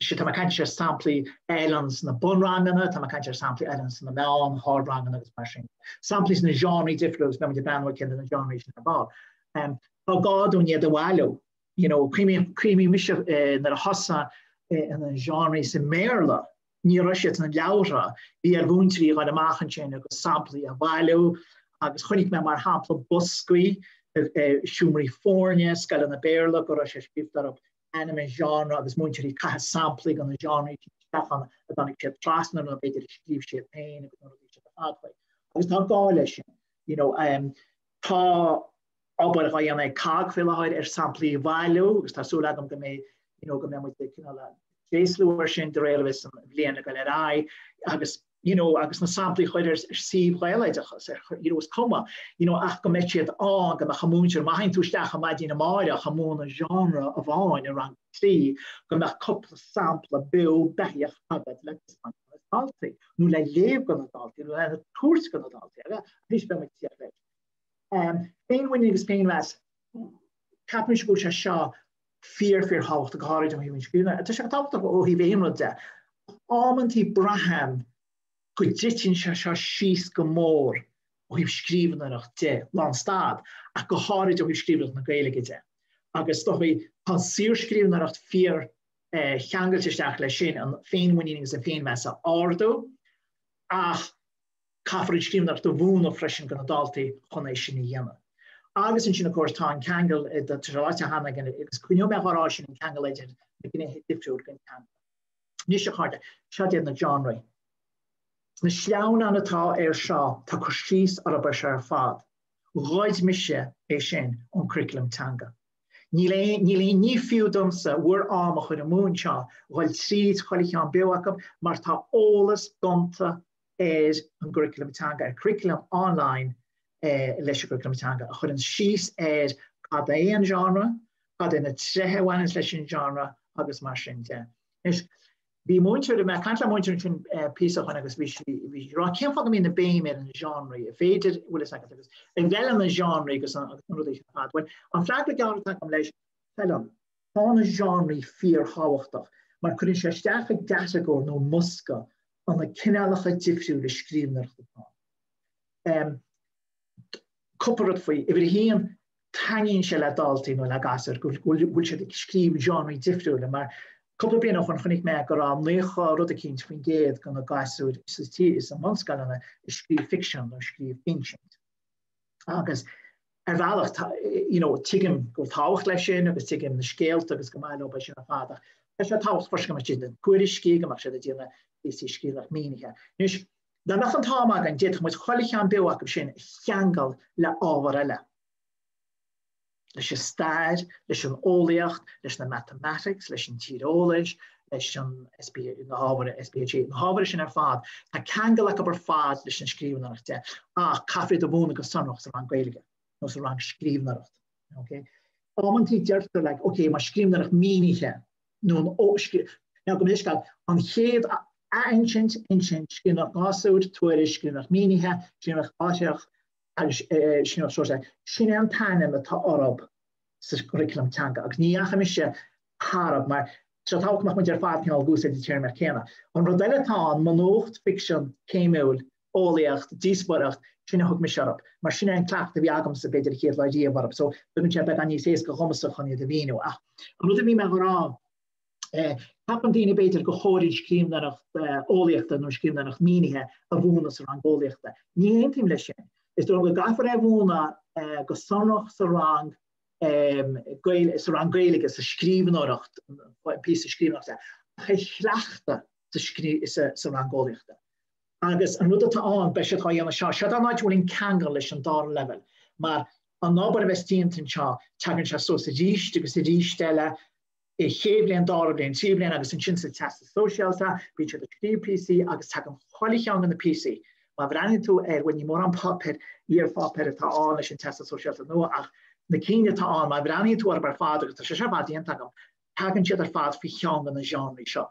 Sea, tá mé ag caint ar samplaí a fheileann sna bunranganna, tá mé ag caint ar samplaí a fheileann sna meán, hardranganna agus mar sin. Samplaí sna genres difriúla agus beidh muid ag breathnú ar ceann de na genres sin ar ball. Tá gá dúinn iad a bhailiú. You know, cuimhním mise nuair a thosaigh na genres sa mBéarla, Ní raibh siad sna leabhartha, bhí ar mhúinteoirí a ghoil amach ansin agus samplaí a bhailiú agus chonaic mé mar shampla boscaí i seomraí foirne, scoileanna Béarla go raibh sé scríofa orthu ainm an genre agus múinteoirí ag caitheamh samplaí de na genres sin isteach ann a dtáinig siad trasna nó b'fhéidir a scríobh siad féin agus na rudaí sin ar fad faoi. Agus tá gá leis sin. You know, um, tá obair á dhéanamh ag COGG faoi láthair ar samplaí a bhailiú agus tá súil agam go mbeidh you know, go mbeidh muid ag cineál tréaslú air sin de réir a bheas an bhliain ag dul ar aghaidh agus you know, agus na samplaí a chur ar suíomh Ghaeloideachas, ar, you know, is cuma, you know, ach go mbeidh siad ann, go mbeadh an múinteoir, má théann tú isteach ar maidin amáireach ag múineadh genre amháin i rang 3, go mbeadh cúpla sampla beo beathaíoch agat le taispeáint do na daltaí, nó le léamh do na daltaí, nó le tabhairt do na daltaí, arís beidh muid ag tíocht leis. Féinmhuinín agus féinmheas, ceapaimse go bhfuil sé seo fíor fíor thábhachtach go háirid ó thaobh an scríbhneoireachta. Tá sé tábhachtach ó thaobh aon rud de. Amantaí braithim go dtiteann sé seo síos go mór ó thaobh scríbhneoireacht de, lánstad, ach go háirid ó thaobh scríbhneoireacht na Gaeilge de. Agus is dóigh tá an saorscríbhneoireacht fíor cheangailte isteach leis sin, an féinmhuinín agus an féinmheas a ardú, ach Caithfear an scríbhneoireacht a mhúineadh freisin do na daltaí chun é sin a dhéanamh. Agus ansin, of course, tá an ceangal, tá sé ráite cheana againn, agus coinneoidh mé dhá rá sin, an ceangal idir na gnéithe difriúla den teanga. Anois, a chairde, seo iad na genres. Sna sleamhnáin atá air seo, tá cur síos orthu seo ar fad. Ghoid mise é sin ón curriculum teanga. Níl aon, níl aon, ní fiú domsa bhur am a chur amú anseo, dhul tríd chuile cheann beo acu, mar tá eolas gonta ar an gcuraclam teanga, ar curriculum online leis an gcuraclam teanga, a chuireann síos ar cad é an genre, cad é na tréithe a bhaineanns leis an genre agus mar sin de. Anois, bhí múinteoir, bhí mé ag caint le múinteoir ansin píosa ó shin agus bhí sí, bhí sí ag rá cén fáth go mbíonn an béim ar an genre, an féidir, bhfuil fhios agat, agus an bhfeileann na genres agus an, agus na rudaí sin ar fad. Bhuel, an freagra gearr atá agam leis, feileann. Tá na genres fíorthábhachtach mar cuireann sé isteach i gcatagóir nó i mbosca. an na cineálacha difriúla scríbhneoireachta atá ann. Cúpla rud faoi, uimhir a haon, taitníonn sé le daltaí nó le gasúir go bhfuil siad ag scríobh genres difriúla mar cúpla bliain ó shoin chonaic mé go raibh 90 rud eicínt faoin gcéad de na gasúir sa tír sna bunscoileanna ag scríobh ficsean nó ag scríobh insint. Agus ar bhealach you know, tuigim go bhfuil tábhacht leis sin agus tuigim na scéalta agus go maith leo sin ar fad ach tá sé tábhachtach freisin go mbeadh siad ag déanamh tuairiscí, go mbeadh siad ag déanamh píosaí scríbhneoireacht mínithe. Anois, dá mbeadh an t-am againn, d'fhéadfadh muid chuile cheann beo acu sin a cheangal le ábhar eile. Leis an stair, leis an eolaíocht, leis na mathematics, leis an tíreolais, leis an SP, na hábhair SPHE, na hábhair sin ar fad, tá ceangal acu ar fad leis an scríbhneoireacht de, ach caithfear iad a mhúineadh go sonrach sa rang Gaeilge nó sa rang scríbhneoireacht. Okay? Amantaí deirtear like, okay, mar scríbhneoireacht mínithe nó an Now, gabh mo leithscéal, an chéad athinsint, insint, scríbhneoireacht ghasúir, tuairisc, scríbhneoireacht mínithe, scríbhneoireacht áitritheach agus scríbhneoireacht sóisialta, sin é an t-ainm atá orthu sa churaclam teanga agus ní dheachaigh mise tharab mar tá sé tábhachtach go mbeadh muid ar fad cineál ag úsáid an téarma céanna. An rud eile atá ann, mo nuacht, ficsean, céimiúil, eolaíocht, díospóireacht, sin a thug mise orthu, mar sin é an cleachtadh a bhí agamsa b'fhéidir an chéad lá riamh orthu, so tugann sé beagán níos éasca dhomsa chun iad a mhíniú. Ach an rud a bhí mé a rá, ceapann daoine b'fhéidir gur chóir an scríbhneoireacht eolaíochta nó an scríbhneoireacht mínithe a mhúineadh sa rang eolaíochta. Ní aontaím leis sin. Is dóigh liom go gcaithfear é a mhúineadh go sonrach sa rang sa rang Gaeilge, sa scríbhneoireacht, píosa scríbhneoireachta, ach é a chleachtadh sa rang eolaíochta. Agus an rud atá ann, beidh siad á dhéanamh seo, seo an áit a bhfuil an ceangal leis an dara leibhéal, mar an obair a bheas déanta anseo, tagann sé suas arís agus arís eile i chéad bhliain, dara bliain, tríú bliain agus ansin sa Teastas Sóisialta, bíonn siad ag scríobh píosaí agus tagann chuile cheann de na píosaí. Má bhreathnaíonn tú ar, bhuel ní mórán páipéir, iarpháipéir atá ann leis an Teastas Sóisialta nua ach na cinn atá ann, má bhreathnaíonn tú orthu ar fad, agus tá sé seo ar fad déanta agam, tagann siad ar fad faoi cheann de na genres seo.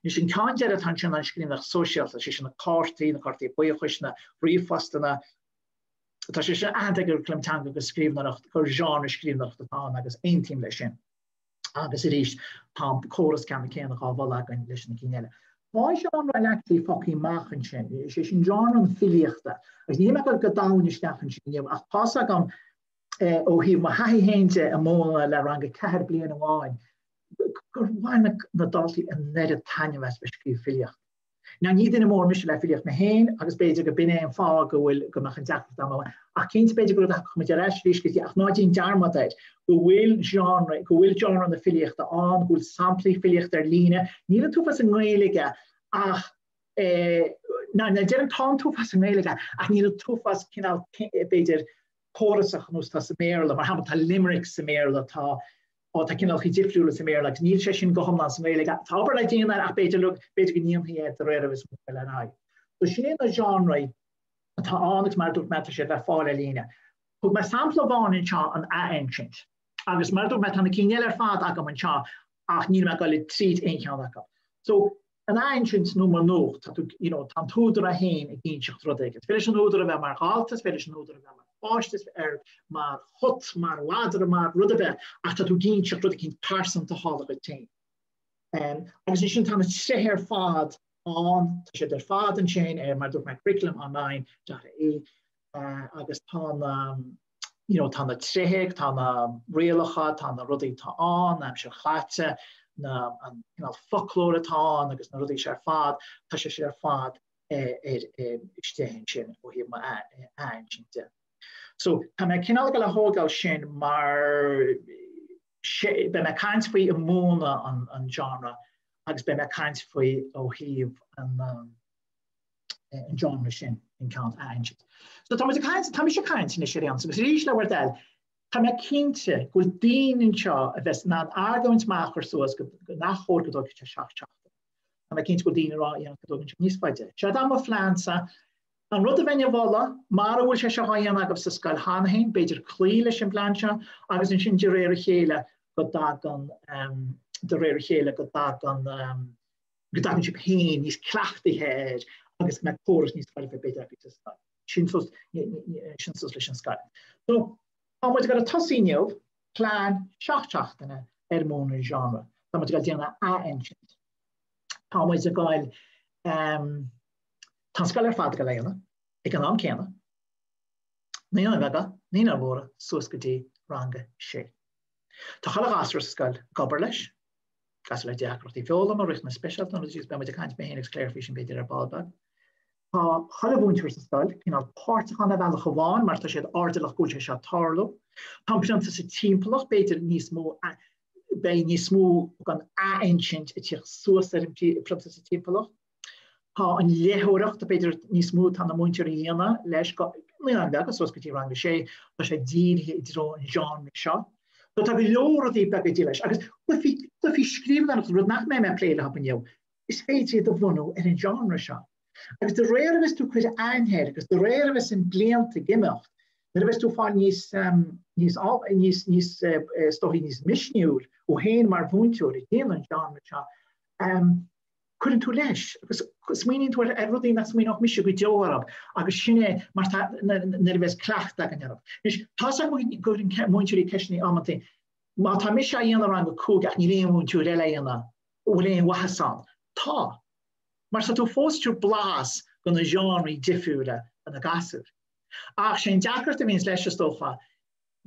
Anois an ceann deiridh atá ansin ná an scríbhneoireacht sóisialta, sé sin na cártaí, na cártaí buíochais, na ríomhphostanna. Tá sé sin aitheanta ag an gcuraclam teanga gur scríbhneoireacht, gur genre scríbhneoireachta atá ann agus aontaím leis sin. Agus arís, tá an córas ceannann céanna dhá mholadh againn leis na cinn eile. Tá genre eile actually fágtha amach ansin, sé sin genre an filíochta. Agus níl mé ag dul go domhain isteach ansin inniu ach tá's agam ó thaobh mo thaithí féin de ag múineadh le rang 4 bliain amháin, gur bhain na daltaí an oiread taitneamh as bheith ag scríobh filíocht. Now ní duine mór mise le filíocht mé féin agus b'fhéidir go b'in é an fáth go bhfuil, go mbeadh an deacracht agam, ach cinnte b'fhéidir gur rud a thiocfadh muid ar ais arís go dtí, ach ná déan dearmad air, go bhfuil genre, go bhfuil genre na filíochta ann, go bhfuil samplaí filíochta ar líne, níl an t-uafás i nGaeilge ach eh, ná, ná deirim tá an t-uafás i nGaeilge ach níl an t-uafás cineál b'fhéidir córasach ar nós atá sa mBéarla, mar shampla tá limericks sa mBéarla, tá Ó, tá cineálacha difriúla sa mBéarla agus níl sé sin go hiomlán sa nGaeilge. Tá obair le déanamh air ach b'fhéidir, look, b'fhéidir go ndéanfaí é de réir a bheas muid ag dul ar aghaidh. So sin é na genres atá ann agus mar a dúirt mé tá siad le fáil ar líne. Thug mé sampla amháin anseo an athinsint agus mar a dúirt mé tá na cinn eile ar fad agam anseo ach níl mé ag dul tríd aon cheann acu. So An athinsint nó mar nuacht, tá tú, you know, tá an t-údar é féin ag inseacht rud éigin. Is féidir leis an údar a bheith mar dhalta, is féidir leis an údar a bheith mar pháiste, is ar mar chut, mar mhadra, mar rud ar bith, ach tá tú ag inseacht rud éicint pearsanta a tharla dhuit féin. Um, agus ansin tá na tréithe ar fad ann, tá siad ar fad ansin ar mar dúirt mé curriculum.online.ie uh, agus tá na you know, tá na tréithe, tá na rialacha, tá na rudaí atá ann, aimsir chaite, na, an cineál foclóir atá ann agus na rudaí seo ar fad, tá sé sin ar fad ar, ar, istigh ansin ó thaobh mo athinsint de. So tá mé cineál ag dul a thógáil sin mar beidh mé ag caint faoi i múineadh an, an genre agus beidh mé ag caint faoi ó thaobh an, an genre sin an ceann athinsint. So tá muid ag caint, tá mise ag caint anois ar aon agus arís le bhur dtoil, tá mé cinnte go bhfuil daoine anseo a bheas in ann argóint maith a chur suas go nach chóir go dtógfadh sé 7 seachtain. Tá mé cinnte go bhfuil daoine ag rá you know, go dtógann sé níos faide. Seo é mo phleansa. An rud a bheinn a mholadh, mara bhfuil sé seo á dhéanamh agaibh sa scoil cheana féin, b'fhéidir cloí leis an bplean seo agus ansin de réir a chéile go dtagann um, de réir a chéile go dtagann um, go dtagann sibh féin níos cleachtaithe air agus go mbeidh córas níos foirfe b'fhéidir agaibh sa scoil. Sin suas, sin suas leis an scoil. So, tá muid ag dul a tosú inniu, plean 7 seachtaine ar múineadh genre. Tá muid ag dul déanamh athinsint. Tá muid ag dul Tá an scoil ar fad ag dul á dhéanamh ag an am céanna, Naíonáin Bheaga, Naíonáin Mhóra, suas go dtí rang a sé. Tá chuile ghasúr sa scoil ag obair leis, gasúir le deacrachtaí foghlama, riachtanais speisialta, nó beidh muid ag caint mé féin agus Claire faoi sin b'fhéidir ar ball beag. Tá chuile mhúinteoir sa scoil cineál páirteach ann ar bhealach amháin mar tá siad airdeallach go bhfuil sé seo ag tarlú. Tá an priontas sa timpeallacht, b'fhéidir níos mó, beidh níos mó den athinsint ag tíocht suas ar an bpriontas sa timpeallacht. Tá an léitheoireacht, b'fhéidir níos mó atá na múinteoirí a dhéanamh leis, Naíonáin Bheaga suas go dtí rang a sé, tá sé dírithe i dtreo an genre seo. So tá go leor rudaí beaga ag leis. Agus cluichí, cluichí scríbhneoireachta, rud nach mbeidh mé ag plé leo inniu, is féidir iad a bhunú ar an genre seo. Agus de réir a bheas tú ag cur aithne air, agus de réir a bheas an blianta ag imeacht, nuair a bheas tú ag fáil níos, níos, níos, níos, is dóichí níos misniúil thú féin mar mhúinteoir ag déanamh an genre seo, cuireann tú leis agus smaoiníonn tú ar rudaí nach smaoineodh mise go deo orthu agus sin é mar tá nuair a bheas cleachtadh againn orthu. Anois, tá 's agam go gcuireann múinteoirí ceisteanna amantaí, má tá mise á dhéanamh i rang a 5 ach níl aon mhúinteoir eile á dhéanamh, an bhfuil aon mhaitheas ann? Tá. Mar tá tú fós ag tabhairt blas de na genres difriúla do na gasúir. Ach sé an deacracht a bhíonns leis is dócha,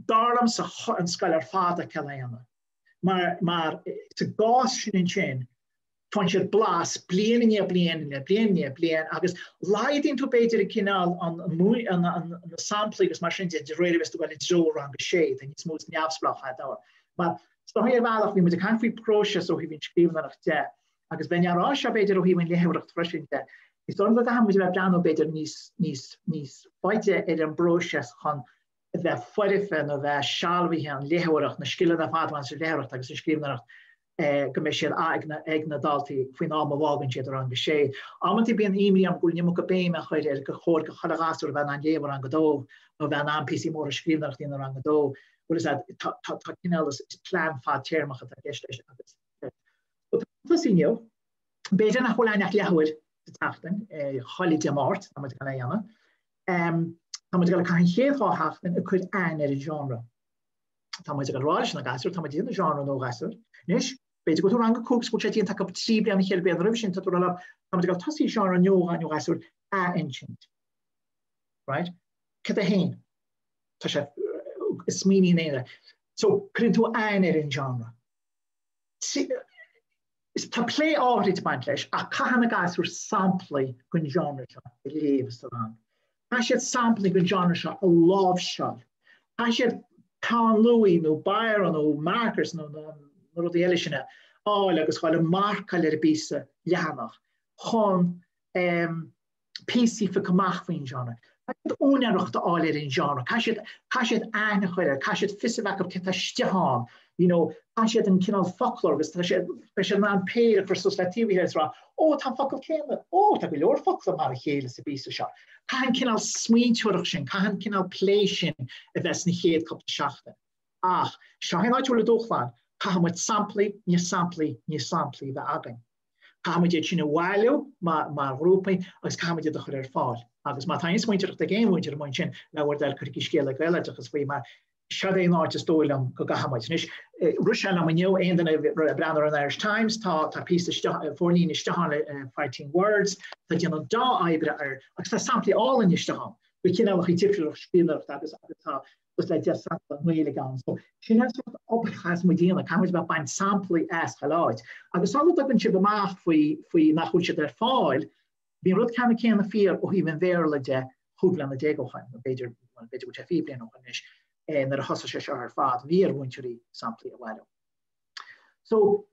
dar liomsa an scoil ar fad a á dhéanamh. Mar, mar sa gcás sin ansin, faigheann siad blas bliain i ndiaidh bliain i ndiaidh bliain i ndiaidh bliain agus laghdaíonn tú b'fhéidir an cineál an, an, an, na samplaí agus mar sin de de réir a bheas tú ag dul i dtreo rang a sé, tá níos mó neamhspleáchais ann. Mar is dóigh ar bhealach bhí muid ag caint faoi próiseas ó thaobh an scríbhneoireacht de agus bheinn á rá seo b'fhéidir ó thaobh an léitheoireacht freisin de. Is dóigh liom go gcaithfidh muid a bheith ag breathnú b'fhéidir níos, níos, níos faide ar an bpróiseas chun a bheith foirfe nó a bheith sealbhaithe an léitheoireacht, na scileanna ar fad a bhaineann sa léitheoireacht agus sa scríbhneoireacht go mbeidh siad ag na daltaí faoin am a bhfágann siad rang a sé. Amantaí bíonn imní orm go bhfuil an iomarca béime á chur ar gur chóir do chuile ghasúr a bheith in ann léamh i rang a dó nó a bheith in ann píosaí móra scríbhneoireachta a dhéanamh i rang a dó. Bhfuil fhios a'd, tá cineál is plean fadtéarmach atá i gceist leis agus tosaí inniu. B'fhéidir nach bhfuil ann ach leathuair sa tseachtain, chuile Dé Máirt, tá muid ag dul é a dhéanamh. Tá muid ag dul ag caitheamh an chéad dá sheachtain ag cur aithne ar an genre. Tá muid ag dul a rá leis na gasúir, tá muid ag déanamh genre nua a ghasúir. Anois, b'fhéidir go bhfuil tú rang a 5 agus go bhfuil sé déanta acu 3 bliana, 4 bliana roimhe sin, tá tú ag rá leo, tá muid ag dul tosaí genre nua a ghasúir athinsint. Right? Cad é féin? Tá sé smaoiníonn éinne. So, cuireann tú aithne ar an genre. Tá plé áithrid ag baint leis ach caithfidh na gasúir samplaí den genre seo a léamh sa rang. Caithfidh siad samplaí den genre seo a láimhseáil. Caithfidh siad peann luaidhe nó biro nó markers nó na rudaí eile sin a fháil agus dhul ag marcáil ar an bpíosa leathanach chun píosaí a phiocadh amach faoin genre. Caithfidh siad úinéireacht a fháil ar an genre, caithfidh siad, caithfidh siad aithne a chur air, caithfidh siad fios a bheith acu cé tá istigh ann, you know, caithfidh siad an cineál foclóir agus tá siad, beidh siad in ann péire a chur suas le taobh a chéile agus rá, ó tá an focal céanna, ó tá go leor focla mar a chéile sa bpíosa seo. Caithfidh an cineál smaointeoireacht sin, caithfidh an cineál plé sin a bheith sna chéad cúpla seachtain. Ach, seo é an áit a bhfuil an dúshlán, caithfidh muid samplaí, níos samplaí, níos samplaí a bheith againn. Caithfidh muid iad sin a bhailiú mar ghrúpaí agus caithfidh muid iad a chur ar fáil. Agus má tá aon smaointeoireacht ag aon mhúinteoir amuigh ansin, le bhur dtoil cuirigí scéala ag Gaeloideachas faoi mar seod é an áit is dóigh liom go gcaithfidh muid. Anois, rith sé liom inniu, aon duine a bhí ag breathnú ar an Irish Times, tá tá píosa isteach, forlíne isteach ann le Fighting Words, tá déanamh dea-oibre air agus tá samplaí álainn isteach ann, de chineálacha difriúla scríbhneoireachta agus agus tá suas le 10 sampla i nGaeilge ann. So, sin an sórt obair a chaithfeas muid a dhéanamh, caithfidh muid a bheith ag baint samplaí as chuile áit. Agus sula dtagann sibh amach faoi, faoi nach bhfuil siad ar fáil, bhí an rud ceannann céanna fíor ó thaobh an Bhéarla de chúig bliana déag ó shoin, nó b'fhéidir, bhuel, b'fhéidir go bhfuil sé 20 bliain ó shoin anois, eh, nuair a thosaigh sé seo ar fad, bhí ar mhúinteoirí samplaí a bhailiú. So,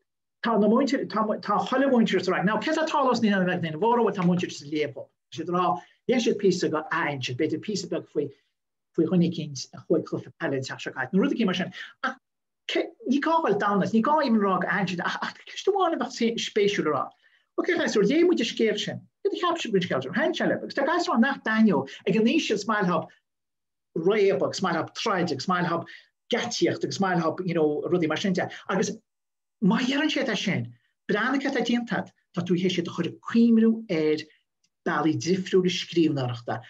tá na múinteoirí, tá, tá chuile mhúinteoir sa rang. Now, cé atá tarlós ní an bheith na mhóra, bhuel, tá múinteoirí sa léamh. Tá siad ag rá, léigh siad píosa go athinsint, b'fhéidir píosa beag faoi faoi dhuine eicínt a chuaigh cluiche peile an tseachtain seo caite, nó rud eicínt mar sin. Ach ní gá dul domhain leis, ní gá even rá go athinsint, ach ach ceist amháin a bheadh spéisiúil a rá. Ok, a ghasúir, léigh muid an scéal sin. Céard a cheap sibh faoin scéal sin? Thaitin sé libh? Agus tá gasúir ann nach dtaitneodh ag an aois sin is maith leo réabadh, is maith leo troid, agus maith leo geáitsíocht, agus maith leo, you know, rudaí mar sin de. Agus má dheireann siad é sin, breathnaigh cad atá déanta agat, tá tú théis iad a chur ag cuimhniú ar bealaí difriúla scríbhneoireachta.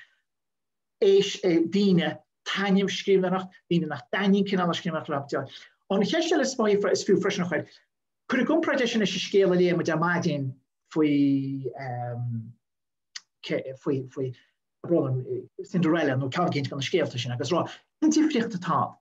éis daoine taitneamh scríbhneoireacht, daoine nach dtaitníonn cineál na scríbhneoireachta leo. An cheist eile is fiú freisin a chur, cuir i gcomparáid é sin leis an scéal a léigh muid ar maidin faoi faoi faoi Cinderella nó ceann éicint de na scéalta sin agus rá cén difríocht atá ann?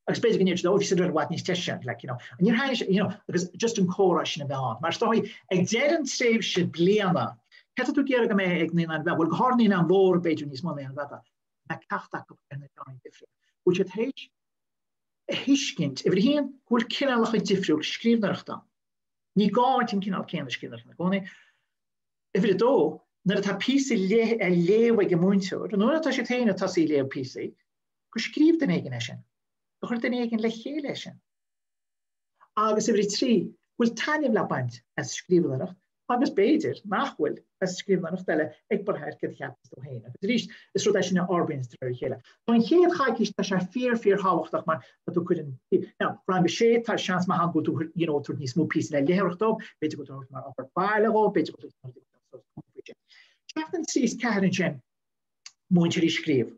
Agus b'fhéidir go ndéarfaidh siad, oh bhí Cinderella i bhfad níos deise, like, you know. Níor thaitnigh sé, you know, agus just an comhrá sin a bheith ann. Mar is dóigh, ag deireadh an tréimhse bliana, céard atá tú ag iarraidh go mbeidh ag naíonáin bheaga, bhuel go háirithe naíonáin mhóra b'fhéidir níos mó ná naíonáin bheaga, go mbeadh ceacht acu ar na genres difriúla. Go bhfuil siad tar éis a thuiscint, uimhir a haon, go bhfuil cineálacha difriúla scríbhneoireachta ann. Ní gá an cineál céanna scríbhneoireachta i gcónaí. Uimhir a dó, nuair atá píosa á léamh ag an múinteoir, nó nuair atá siad féin ag tosaí ag léamh píosaí, gur scríobh duine éigin é sin, gur chuir duine éigin le chéile é sin. Agus uimhir a trí, go bhfuil taitneamh le baint as scríbhneoireacht agus b'fhéidir nach bhfuil as scríbhneoireacht eile ag brath ar céard a cheapanns tú féin. Agus arís, is rud é sin a fhorbraíonns de réir a chéile. Tá an chéad choicís, tá sé fíor, fíor thábhachtach mar tá tú ag cur an, now, rang a sé, tá seans maith ann go bhfuil tú, you know, tabhairt níos mó píosa le léitheoireacht dóibh, b'fhéidir go bhfuil tú mar obair baile dhóibh, b'fhéidir go bhfuil tú Seachtain 3 is 4 ansin, múinteoirí scríobh.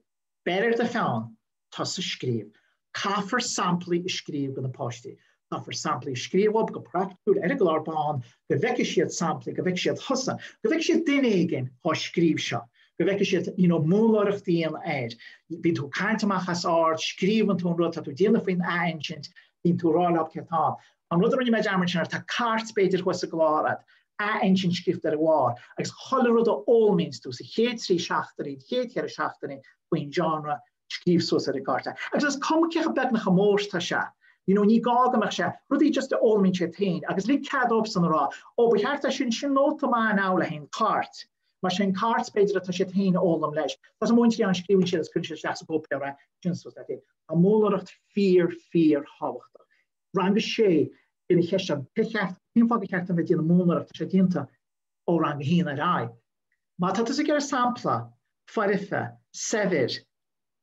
Beir ar do pheann, tusa scríobh. Caithfear samplaí a scríobh do na páistí. Caithfear samplaí a scríobh dóibh go praiticiúil ar an gclár bán, go bhfeicfidh siad samplaí, go bhfeicfidh siad thusa, go bhfeicfidh siad duine éigin dhá scríobh seo, go bhfeicfidh siad you know múnlóireacht a dhéanamh air. Bíonn tú ag caint amach os ard, scríobhann tú an rud, tá tú ag déanamh faoin athinsint, bíonn tú ag rá leo céard atá ann. An rud a rinne mé dearmad sin, tá cairt b'fhéidir thuas sa gclár agat, athinsint scríofa ar a bharr, agus chuile rud a fhoghlaimíonns tú sa chéad trí seachtainí, an chéad cheithre seachtainí faoin genre, scríobh suas ar an gcárta. Agus is cuma cé chomh beag nó chomh mór is atá sé, you know, ní gá go mbeadh sé, rudaí just a fhoghlaimíonn siad féin, agus lig cead dóibhsan a rá, ó, ba cheart é sin, sin nóta maith now le haghaidh an cairt. Mar sin cairt b'fhéidir atá siad féin a fhoghlaim leis. Tá na múinteoirí ann, scríobhann siad agus cuireann siad isteach sa gcóipleabhar é, sin suas leat é. Tá múnlóireacht fíor, fíor thábhachtach. Rang a sé, bíonn an cheist ann, cé cheart, cén fáth gur cheart dom bheith ag déanamh múnlóireacht, tá sé déanta ó rang a haon ar aghaidh. Má tá tusa ag iarraidh sampla foirfe, saibhir,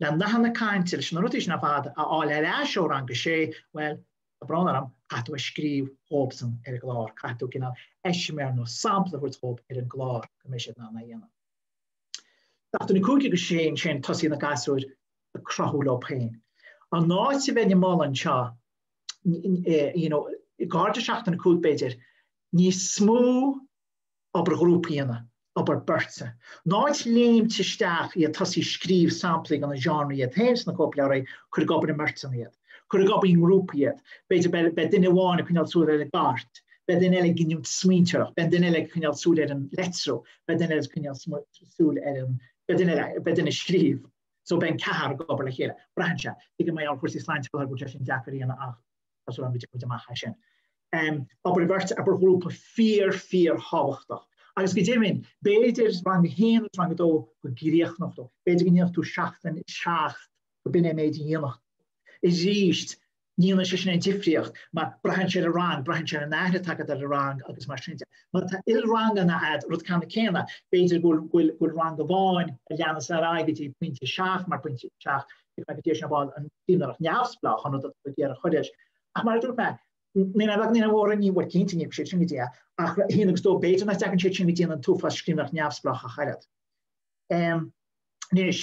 le nathanna cainte, leis na rudaí sin ar fad a fháil ar ais ó rang a sé, bhuel, tá brón orm, caithfidh tú a scríobh dhóibhsan ar an gclár, caithfidh tú cineál eiseamláir nó sampla a thabhairt dhóibh ar an gclár go mbeidh siad in ann é a dhéanamh. Seachtain 5 agus 6 ansin tosaíonn na gasúir ag cruthú leo féin. An áit a bheinn ag moladh anseo, you know, gar do seachtain 5 b'fhéidir, níos mó obair ghrúpa a dhéanamh, obair beirte. In áit léimt isteach iad tosaí scríobh samplaí de na genres iad féin sna cóipleabhraí, cuir ag obair i mbeirteanna iad. Cuir ag obair i ngrúpaí iad. B'fhéidir beidh, beidh duine amháin ag coinneáil súil ar an gcairt, beidh duine eile ag giniúint smaointeoireacht, beidh duine eile ag coinneáil súil ar an leitriú, beidh duine eile ag coinneáil súil ar an, beidh duine eile, beidh duine ag scríobh. So beidh an ceathrar ag obair le chéile. Braitheann sé. Tuigim mar gheall ar chúrsaí sláinte go bhfuil sé sin deacair a dhéanamh ach tá súil agam go dtiocfaidh muid amach as sin. Obair bheirte, obair ghrúpa fíor, fíor thábhachtach. Agus go deimhin, b'fhéidir rang a haon agus rang a dó go gcríochnódh tú. B'fhéidir go ndéanfadh tú seachtain 7 go b'in é an méid a dhéanfadh tú. Arís, ní dhéanann sé sin aon difríocht, mar braitheann sé ar an rang, braitheann sé ar an aithne atá agat ar an rang agus mar sin de. Má tá ilranganna agat, rud ceannann céanna, b'fhéidir go bhfuil go bhfuil rang amháin a leanas ar aghaidh go dtí pointe 7 mar pointe 7, go dtí sin an scríbhneoireacht neamhspleách an rud atá ag iarraidh a chur leis. Ach mar a dúirt mé, naíonáin bheaga, naíonáin mhóra, ní bhfuil cinnte ní siad sin go dtí é, ach a haon agus dó, b'fhéidir nach dtagann siad sin go dtí an t-uafás scríbhneoireacht neamhspleách ach oiread. Anois,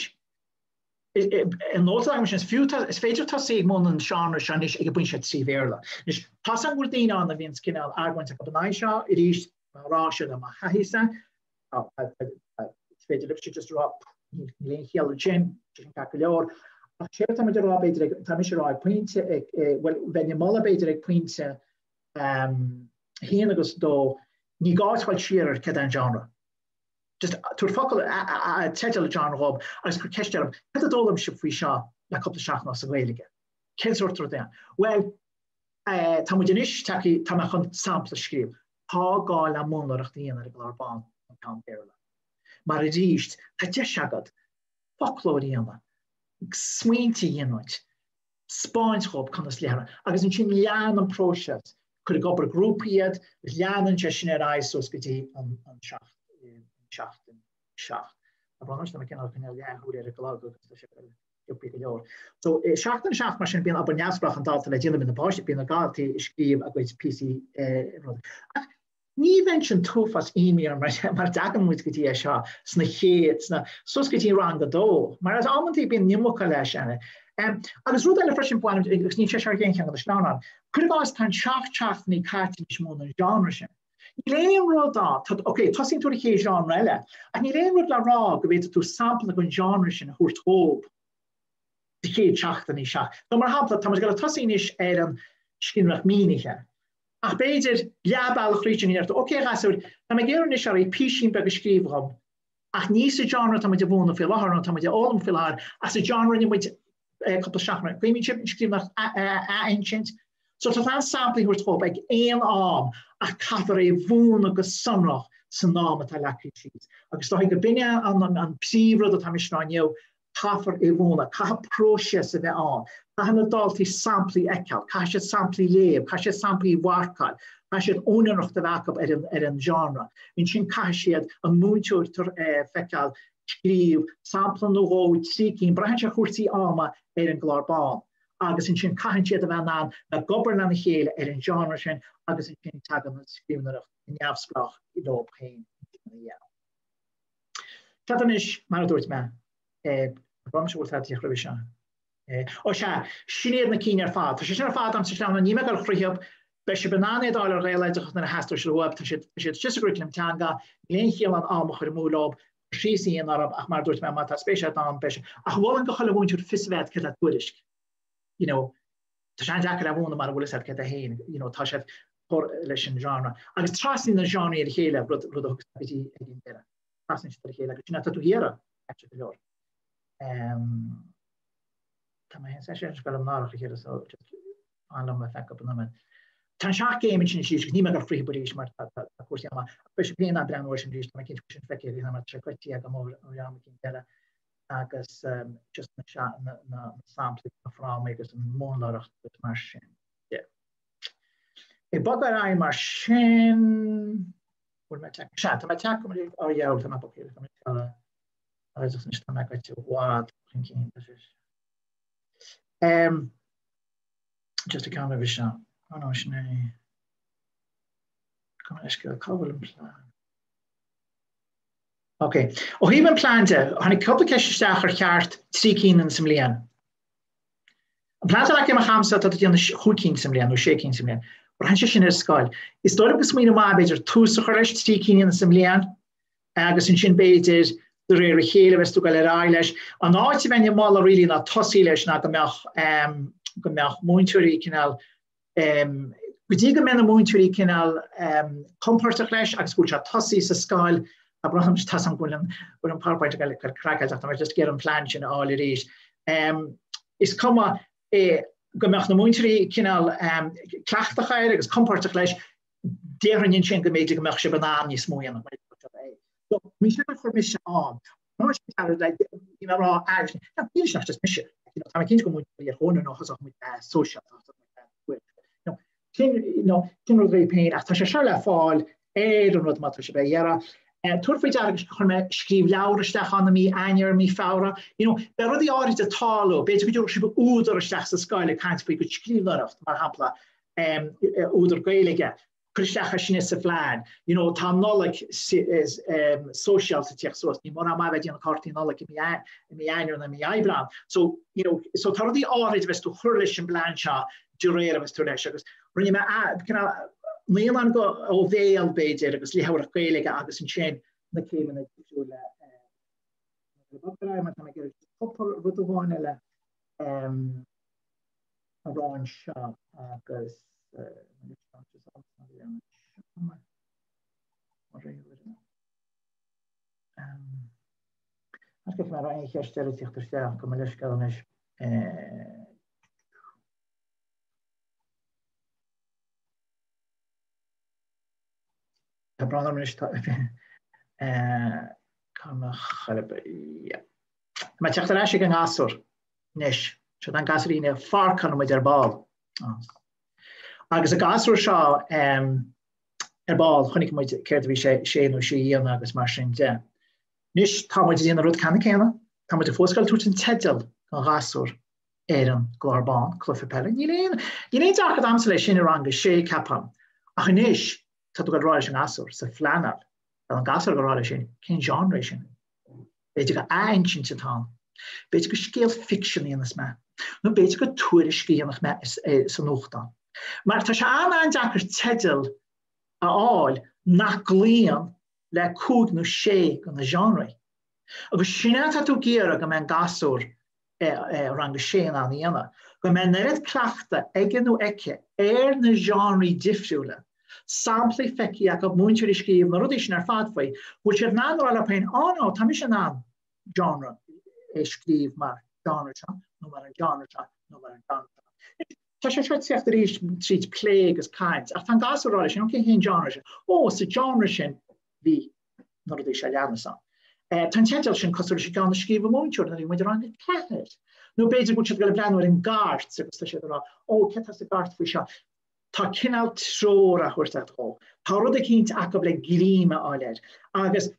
an nóta agam sin, is fiú, is féidir tosaí ag múineadh an seánra seo anois ag an bpointe 3 Bhéarla. Anois, tá 's agam go bhfuil daoine ann a bhíonn cineál argóint acu in aghaidh seo, arís, má rá seo le mo thaithí-sa, Is féidir libhse just a rá níl aon chiall ansin, sin ceart go leor. Ach séard tá muid a rá b'fhéidir ag, tá mise a rá ag pointe ag, bhuel bheinn ag moladh b'fhéidir ag pointe 1 agus 2, ní gá duit dul siar ar céard é an genre. Just tabhair focal, teideal an genre dhóibh agus cuir ceist orthu, cad a d'fhoghlaim sibh faoi seo le cúpla seachtain sa Ghaeilge? Cén sórt rud é? Bhuel, tá muid anois tagtha, tá mé chun sampla a scríobh. Tá gá le múnlóireacht a dhéanamh ar an gclár bán an ceann Béarla. Mar arís, tá deis agat foclóir a dhéanamh, smaointe a ghiniúint, 'spáint dhóibh conas léitheoireacht, agus ansin lean an próiseas, cuir ag obair grúpaí iad, agus leanann sé sin ar aghaidh suas go dtí an seachtain 7. Tá brón orm, tá mé cineál coinneáil leathshúil ar an gclog agus tá sé sciobtha go leor. So, seachtain 7 mar sin, bíonn obair neamhspleách an dalta le déanamh, bíonn na páistí, bíonn na daltaí ag scríobh a gcuid píosaí rud. Ach ní bheinn sin t-uafás imní orm mar dtagann muid go dtí é seo sna chéad, sna, suas go dtí rang a dó, mar as amantaí bíonn an iomarca leis. Agus rud eile freisin, bainim, agus níl sé seo ar aon cheann de na sleamhnáin, cuir i gcás tá an seacht seachtainí caite anois ag múineadh an genre sin. Níl aon rud ann, tá, ok, tosaíonn tú ar an chéad genre eile, ach níl aon rud le rá go bhféadfaidh tú sampla den genre sin a thabhairt dhóibh sa chéad seachtain isteach. So mar shampla, tá muid ag dul ag tosaí anois ar an scríbhneoireacht mínithe. Ach b'fhéidir leath bealach thríd sin go ndéarfá, ok a ghasúir, tá mé ag iarraidh anois oraibh písín beag a scríobh dhom, ach ní sa genre atá muid a mhúineadh faoi láthair nó atá muid a fhoghlaim faoi láthair, ach sa genre a rinne muid cúpla seachtain. Cuimhníonn sibh an scríbhneoireacht a athinsint? So tá tú in ann samplaí a thabhairt dhóibh ag aon am ach caithfear é a mhúineadh go sonrach san am atá leagtha síos. Agus is dóigh go b'in é an príomhrud atá mise a rá inniu, Caithfear é a mhúineadh, caithfidh próiseas a bheith ann, caithfidh na daltaí samplaí a fheiceáil, caithfidh siad samplaí a léamh, caithfidh siad samplaí a mharcáil, caithfidh siad úinéireacht a bheith acu ar an, ar an genre. Ansin caithfidh siad an múinteoir a feiceáil scríobh sampla nó dhó, 3 cinn, braitheann sé ar chúrsaí ama ar an gclár bán. Agus ansin caitheann siad a bheith in ann bheith ag obair lena chéile ar an genre sin agus ansin tagann an scríbhneoireacht neamhspleách leo féin ina dhiaidh. Cad anois, mar a dúirt mé, raibh mise bhfuil tada roimhe seo. Ó sea, sin iad na cinn ar fad. Tá sé sin ar fad agam sa sleamhnán, níl mé ag dul fríothu, beidh sibh in ann iad a fháil ar Ghaeloideachas nuair a theastóidh siad uaibh, tá siad tá siad istigh sa gcuraclam teanga, níl aon chiall ann am a chur amú leo, cur síos a dhéanamh orthu ach mar a dúirt mé, má tá spéis agat ann, beidh sé. Ach mholfainn do chuile mhúinteoir fios a bheith agat céard é tuairisc. You know, tá sé an-deacair a mhúineadh mura bhfuil fhios agat céard é féin, you know, tá siad cur leis an genre. Agus trasnaíonn na genres ar a chéile, rud rud a thugas go dtí ag an deireadh. Trasnaíonn siad ar a chéile agus sin atá tú ag iarraidh, aisteach go leor. Tá mé féin sé scoil am náireach a chéile so just fan liom ar feadh cúpla nóiméad. Tá an seacht gcéim ansin síos agus níl mé ag dul fríothu arís mar tá tá cúrsaí ama. Beidh sibh féin in ann breathnú air sin arís, tá mé cinnte go bhfuil sin feicthe agaibh mar tá sé goitse agam ó am eicínt eile agus just na na na samplaí, na frámaí agus an mhúnlóireacht agus mar sin de. Ag bogadh ar aghaidh mar sin, bhfuil mé ag teacht, sea, tá mé ag teacht go ó dheabhail, tá mé bogtha, tá mé agus anois tá mé goite i bhfad chun cinn, tá sé. Um, just a ceann roimhe seo. Oh no, sin é. Gabh mo leithscéal, cá bhfuil an plean? Ok. Ó thaobh an plean de, tháinig cúpla ceist isteach ar cheart 3 cinn sa mbliain. An plean atá leagtha amach agamsa tá tú ag déanamh chúig cinn sa mbliain nó sé cinn sa mbliain. Braitheann sé sin ar scoil. Is dóigh liom gur smaoineamh maith b'fhéidir tús a chur leis, 3 cinn sa mbliain, agus ansin b'fhéidir de réir a chéile bheas tú ag dul ar aghaidh leis. An áit a bheinn ag moladh really ná tosaí leis ná go mbeadh go mbeadh múinteoirí cineál Go dtí go mbeidh na múinteoirí cineál compordach leis agus go bhfuil sé tosaithe sa scoil, tá brón orm tá a fhios agam go bhfuil an go bhfuil an PowerPoint ag dul craiceáilte ach tá mé just ag iarraidh an plean sin a fháil arís. Is cuma go mbeadh na múinteoirí cineál cleachtach air agus compordach leis, déarfainn ansin go mb'fhéidir go mbeadh sibh in ann níos mó a dhéanamh. So, bhí sé gur chuir mise ann. Mar sin ceart like you know rá agus níl sé just mise. You know, tá mé cinnte go múinteoirí ar chónaí nó thosódh muid sóisialta you know, sin you know, sin rud é féin ach tá sé seo le fáil ar an rud má tá sibh á iarraidh. Uh, tabhair faoi deara agus chuir mé scríobh leabhar isteach ann i mí Eanáir, mí Feabhra. You know, beidh rudaí áirid ag tarlú, b'fhéidir go dtabharfadh sibh údar isteach sa scoil ag caint faoi gcuid scríbhneoireacht, mar shampla, um, údar Gaeilge. Cuir isteach é sin sa phlean. You know, tá an Nollaig sóisialta ag tíocht suas. Ní mórán maith bheith ag déanamh cártaí Nollag i mí i mí Eanáir nó i mí Aibreán. So, you know, so tá rudaí áirid a bheas tú chur leis an bplean seo de réir a bheas tú leis. Agus rinne mé cineál naíonán go ó bhéal b'fhéidir agus léitheoireacht Gaeilge agus ansin na céimeanna difriúla. Mar tá mé ag iarraidh cúpla rud amháin eile a rá anseo agus Agus mar aon cheist eile tíocht isteach gabh mo leithscéal anois. Tá brón orm anois tá Tá mé ag teacht ar ais ag an ngasúr. Anois, seo an gasúirín a pháirceálann muid ar ball. Agus an gasúr seo ar ball, chonaic muid céard a bhí sé, sé nó sí a dhéanamh agus mar sin de. Anois, tá muid ag déanamh an rud ceannann céanna. Tá muid fós ag dul tabhairt an teideal don ghasúr ar an gclár bán, cluiche peile. Níl aon, níl aon dearcadh agamsa leis sin i rang a sé, ceapaim. Ach anois, tá tú ag dul a rá leis an ngasúr sa phleanáil. Tá an gasúr ag rá leis sin, cén genre é sin? B'fhéidir gur athinsint atá ann. B'fhéidir gur scéal ficsean a dhéanfas mé. Nó b'fhéidir gur tuairisc a dhéanfadh mé sa nuachtán. Mar tá sé an-an-deacair teideal a fháil. nach gcloíonn le 5 nó 6 de na genres. Agus sin é atá tú ag iarraidh go mbeidh an gasúr i rang a sé in ann a dhéanamh, go mbeidh an oiread cleachta aige nó aici ar na genres difriúla, samplaí feicthe acu, múinteoirí ag scríobh, na rudaí sin ar fad faoi, go bhfuil siad in ann a rá leo féin, 'Á no, tá mise in ann genre a scríobh mar genre seo nó mar an genre seo nó mar an genre seo. Tá sé seo ag teacht arís tríd plé agus caint, ach tá an gasúr ag rá leis sin, ok, cén genre sin? Ó, sa genre sin bhí na rudaí seo a leanas ann. Tá an teideal sin cosúil leis an gceann a scríobh an múinteoir nuair a bhí muid i rang a ceathair. Nó b'fhéidir go bhfuil siad ag dul ag breathnú ar an gcairt agus tá siad ag rá, ó, céard atá sa gcairt faoi seo? Tá cineál treoir á thabhairt agat dhó. Tá rud eicínt acu le greim a fháil air. Agus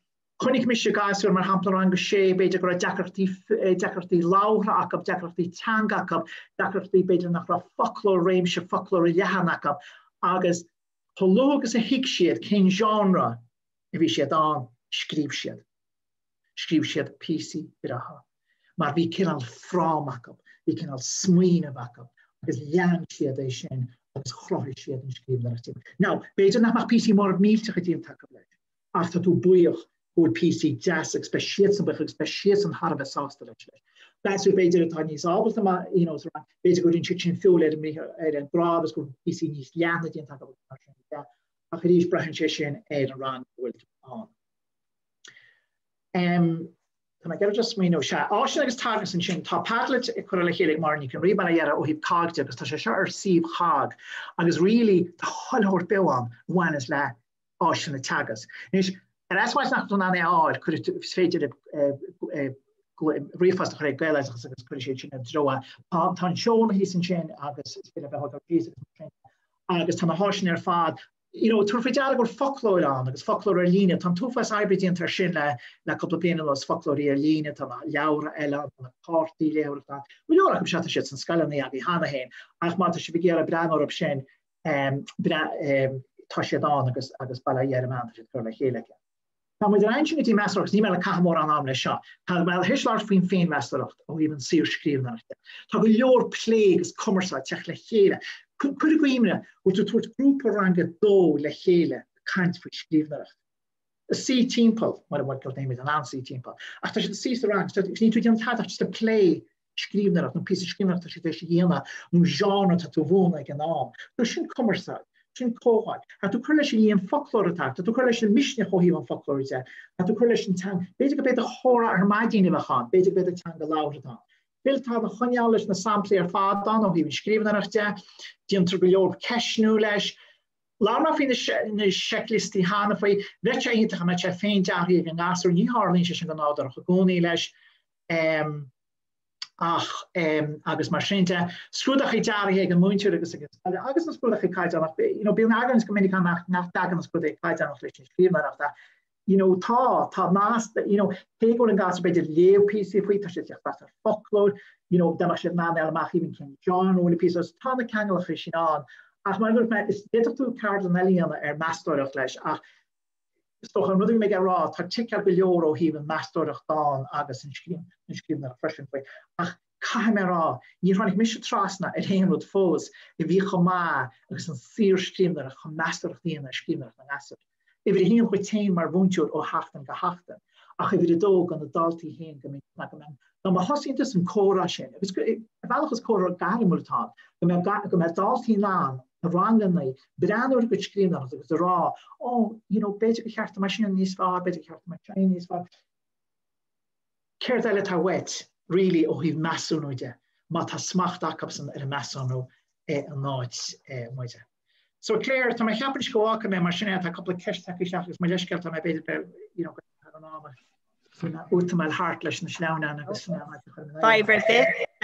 chonaic mise gasúir, mar shampla, rang a sé, b'fhéidir go raibh deacrachtaí, deacrachtaí labhartha acu, deacrachtaí teanga acu, deacrachtaí b'fhéidir nach raibh foclóir, réimse foclóra leathan acu agus chomh luath agus a thuig siad cén genre a bhí siad ann, scríobh siad. Scríobh siad píosaí breátha. Mar bhí cineál fráma acu, bhí cineál smaoineamh acu agus lean siad é sin agus chruthaigh siad an scríbhneoireacht sin. Now, b'fhéidir nach mbeadh píosaí móra millteacha déanta acu leis, ach tá tú buíoch go bhfuil píosaí deasa agus beidh siadsan buíoch agus beidh siadsan thar a bheith sásta leis. Gasúir b'fhéidir atá níos ábalta mar, you know, sa rang, b'fhéidir go rinne siad sin feoil ar an ar an gcnámh agus go bhfuil píosaí níos leathna déanta acu agus mar sin de. Ach arís, braitheann sé sin ar an rang a bhfuil tú ann. Um, tá mé ag iarraidh just smaoineamh, sea, áiseanna agus teagasc ansin, tá Padlet curtha le chéile ag Máire Ní Chonraoi bail ó Dhia uirthi ó thaobh COGG de agus tá sé seo ar suíomh COGG agus really tá chuile shórt beo ann a bhaineas le áiseanna teagasc. Anois, ar ais nach tú in ann é a fháil, cuirfidh tú, is féidir ríomhphost a chur ag Gaeloideachas agus cuirfidh siad sin i dtreo é. Tá, tá an seoladh thíos ansin agus is féidir bheith ag thíos agus mar sin. Agus tá na háiseanna ar fad, you know, tabhair faoi deara go bhfuil foclóir ann agus foclóir ar líne. Tá an t-uafás oibre déanta ar sin le, le cúpla bliain anuas, foclóirí ar líne, tá na leabhra eile ann, tá na cártaí léitheoireachta ann. Go leor acu seo tá siad sna scoileanna agaibh cheana féin, ach má tá sibh ag iarraidh breathnú orthu sin, tá siad ann agus agus bail ó Dhia ar an mbean, tá siad curtha le chéile aici. Tá muid ar aghaidh go dtí meastóireacht, níl mé le caitheamh mórán am leis seo. Tá mé théis labhairt faoin féinmheastóireacht ó thaobh an saorscríbhneoireacht de. Tá go leor plé agus cumarsáid teacht le chéile. Cuir i gcuimhne go bhfuil tú ag tabhairt grúpa ranga dó le chéile ag caint faoi scríbhneoireacht. Ag suí timpeall, mura bhfuil muid in ann suí timpeall, ach tá siad ag suí sa rang, agus níl tú ag déanamh tada ach just ag plé scríbhneoireacht nó píosa scríbhneoireachta atá siad tar éis a dhéanamh nó genre atá tú a mhúineadh ag an am. So sin cumarsáid, sin comhdháil. Tá tú ag cur leis an líon foclóir atá agat, tá tú ag cur leis an misneach ó thaobh an foclóir de, tá tú ag cur leis an teanga, b'fhéidir go b'é do chomhrá ar maidin a bheadh ann, b'fhéidir go b'é do teanga labhartha atá ann. Fillteán a choinneáil leis na samplaí ar fad ann ó thaobh an scríbhneoireacht de, déantar go leor ceistniú leis. Labhair mé faoi na seicliostaí cheana faoi, bheadh sé iontach dá mbeadh sé féin-deartha ag an ngasúr, ní tharlaíonn sé sin go nádúrach i gcónaí leis. Ach agus mar sin de, scrúdachaí deartha ag an múinteoir agus ag an scoil agus na scrúdachaí caighdeánach, you know, bíonn argóint go minic ann nach nach dtagann na scrúduithe caighdeánach leis an scríbhneoireacht ach you know, tá, tá nasc, you know, cé go bhfuil an gasúr b'fhéidir ag léamh píosaí faoi, tá siad ag teacht ar foclóir, you know, dá mbeadh siad in ann a fháil amach even cén genre a bhfuil an píosa, so tá na ceanglacha sin ann. Ach mar a dúirt mé, is d'fhéadfadh tú ceardlann eile a dhéanamh ar meastóireacht leis ach Is dócha an rud a bhí mé ag rá, tá ticeáil go leor ó thaobh an meastóireacht ann agus an scríbhneoireacht freisin faoi. Ach caithfidh mé a rá, níor tháinig mise trasna ar aon rud fós a bhí chomh maith agus an saorscríbhneoireacht chun meastóireacht a dhéanamh ar scríbhneoireacht na ngasúr. Uimhir a haon dhuit féin mar mhúinteoir ó sheachtain go sheachtain, ach uimhir a dó do na daltaí féin go mbeadh, go mbeadh, dá mba thosaíonn tusa an comhrá sin, agus ar bhealach is comhrá gairmiúil atá ann, go mbeadh, go mbeadh daltaí in ann na ranganna, breathnú ar a gcuid scríbhneoireachta agus a rá, oh, you know, b'fhéidir gur cheart dom é sin níos fearr, b'fhéidir gur cheart dom é sin níos fearr. Céard eile atá uait, really, ó thaobh measúnú de, má tá smacht acusan ar an measúnú in áit muide. So Claire, tá mé ag ceapadh anois go bhfágfaidh mé mar sin é, tá cúpla ceist tagtha isteach agus mo leithscéal tá mé b'fhéidir, you know, thar an am útamáil thart leis na sleamhnáin agus Fadhb ar bith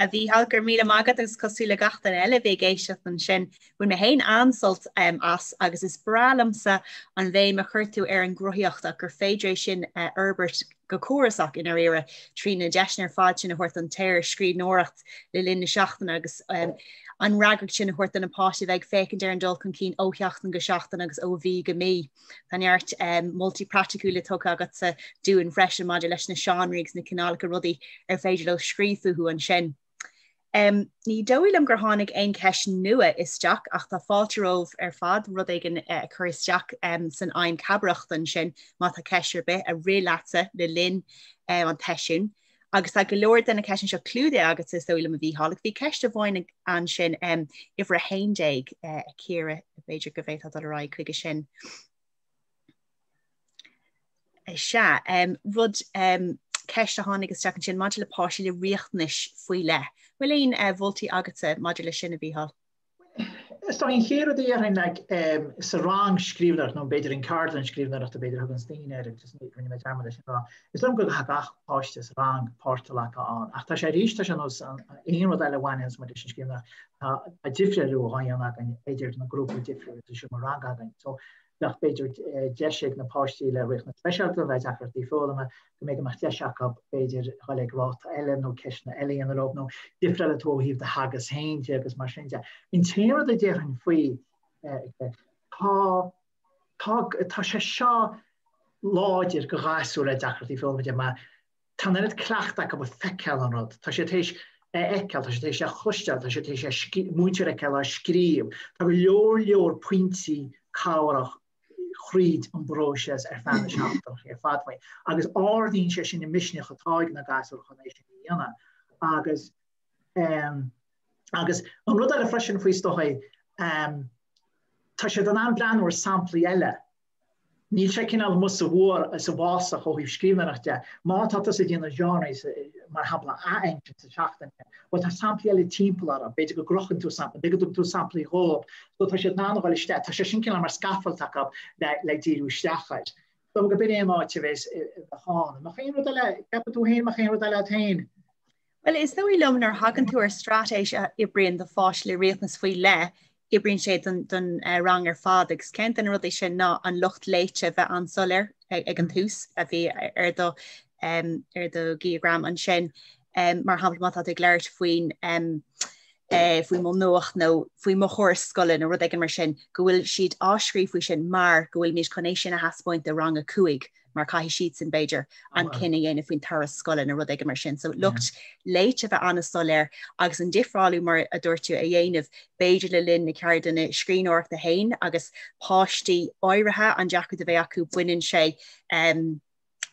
a Mhícheáil, go raibh míle maith agat agus cosúil le gach duine eile a bhí ag éisteacht ansin, bhain mé féin an-sult as agus is breá liomsa an bhéim a chuir tú ar an gcruthaíocht ach gur féidir é sin a fhorbairt go córasach i ndáiríre trí na deiseanna ar fad sin a thabhairt don tsaorscríbhneoireacht le linn na seachtaine agus an fhreagracht sin a thabhairt do na páistí a bheith ag féachaint ar an dul chun cinn ó sheachtain go seachtain agus ó mhí go mí. Tá neart moltaí praiticiúla tugtha agatsa dúinn freisin maidir leis na seánraí agus na cineálacha rudaí ar féidir leo scríobh fúthu ansin. Ní dóigh liom gur tháinig aon cheist nua isteach ach tá fáilte romhaibh ar fad rud éigin a chur isteach san fheidhm cabaireachta ansin má tá ceist ar bith a rith leatsa le linn an tseisiúin. Agus tá go leor de na ceisteanna seo clúdaithe agatsa is dóigh liom a Mhícheáil. Ach bhí ceist amháin ansin, uimhir 11, a Chiara, b'fhéidir go bhféadfá dul ar aghaidh chuige sin. Sea, rud, ceist a tháinig isteach ansin maidir le páistí le riachtanais faoi leith. Bhfuil aon mholtaí agatsa maidir leis sin, a Mhícheáil? Is dóigh an chéad rud a dhéarfainn like, sa rang scríbhneoireachta nó b'fhéidir an ceardlann scríbhneoireachta b'fhéidir a thugann daoine air agus rinne mé dearmad leis an rá. Is dóigh liom go gcaithfidh gach páiste sa rang páirt a ghlacadh ann ach tá sé arís tá sé ar nós aon rud eile a bhaineann leis an scríbhneoireacht tá difriú á dhéanamh againn idir na grúpaí difriúla sa seomra ranga againn. So bheadh b'fhéidir deis ag na páistí le riachtanais speisialta, le deacrachtaí foghlama, go mbeidh go mbeadh deis acu b'fhéidir dhul ag ráta eile nó ceisteanna eile a dhéanamh leo nó difreáil atá ó thaobh do theagasc féin de agus mar sin de. An t-aon rud a déarfainn faoi tá tá tá sé seo láidir do ghasúir le deacrachtaí foghlama de mar Tá an oiread cleachta acu ag feiceáil an rud. Tá siad théis é a fheiceáil, tá siad théis é a chloisteáil, tá siad théis é múinteoir a fheiceáil á scríobh. Tá go leor leor pointí cabhrach thríd an bpróiseas ar feadh na seachtaineacha ar fad faoi. Agus ardaíonn sé sin an misneach atá ag na gasúir chun é sin a dhéanamh. Agus agus an rud eile freisin faoi is dóigh, tá siad in ann breathnú ar samplaí eile. Níl sé cineál amuigh sa mhór, sa bhfásach ó thaobh scríbhneoireacht de. Má tá tusa ag déanamh genres, mar shampla, a athinsint sa tseachtain sin, bhuel tá samplaí eile timpeall orthu, b'fhéidir go gcrochann tú sampla, b'fhéidir go dtugann tú samplaí dhóibh, so tá siad in ann a dhul isteach, tá sé sin cineál mar scaffold acu le, le díriú isteach air. So go b'in é an áit a bheas, a bheadh ann. An mbeadh aon rud eile, ceapann tú féin, mbeadh aon rud eile agat féin? Bhuel, is dóigh liom nuair a thagann tú ar straitéis a oibríonn do pháiste le riachtanas faoi leith, oibríonn sé don rang ar fad agus ceann de na rudaí sin ná an lucht léite a bheith an-soiléir ag an tús a bhí ar do ar do dhiagram ansin. Mar shampla má tá tú ag labhairt faoin faoi mo nuacht nó faoi mo thuras scoile nó rud éigin mar sin, go bhfuil siad á scríobh faoi sin mar go bhfuilimid chun é sin a thaispeáint do rang a 5. mar caithfidh siadsan, b'fhéidir, an cinneadh a dhéanamh faoin turas scoile nó rud éigin mar sin. So lucht léite a bheith an-soiléir agus an difreálú, mar a dúirt tú, a dhéanamh, b'fhéidir le linn na ceardlainne scríbhneoireachta féin agus páistí áirithe, an deacracht a bheidh acu, baineann sé um,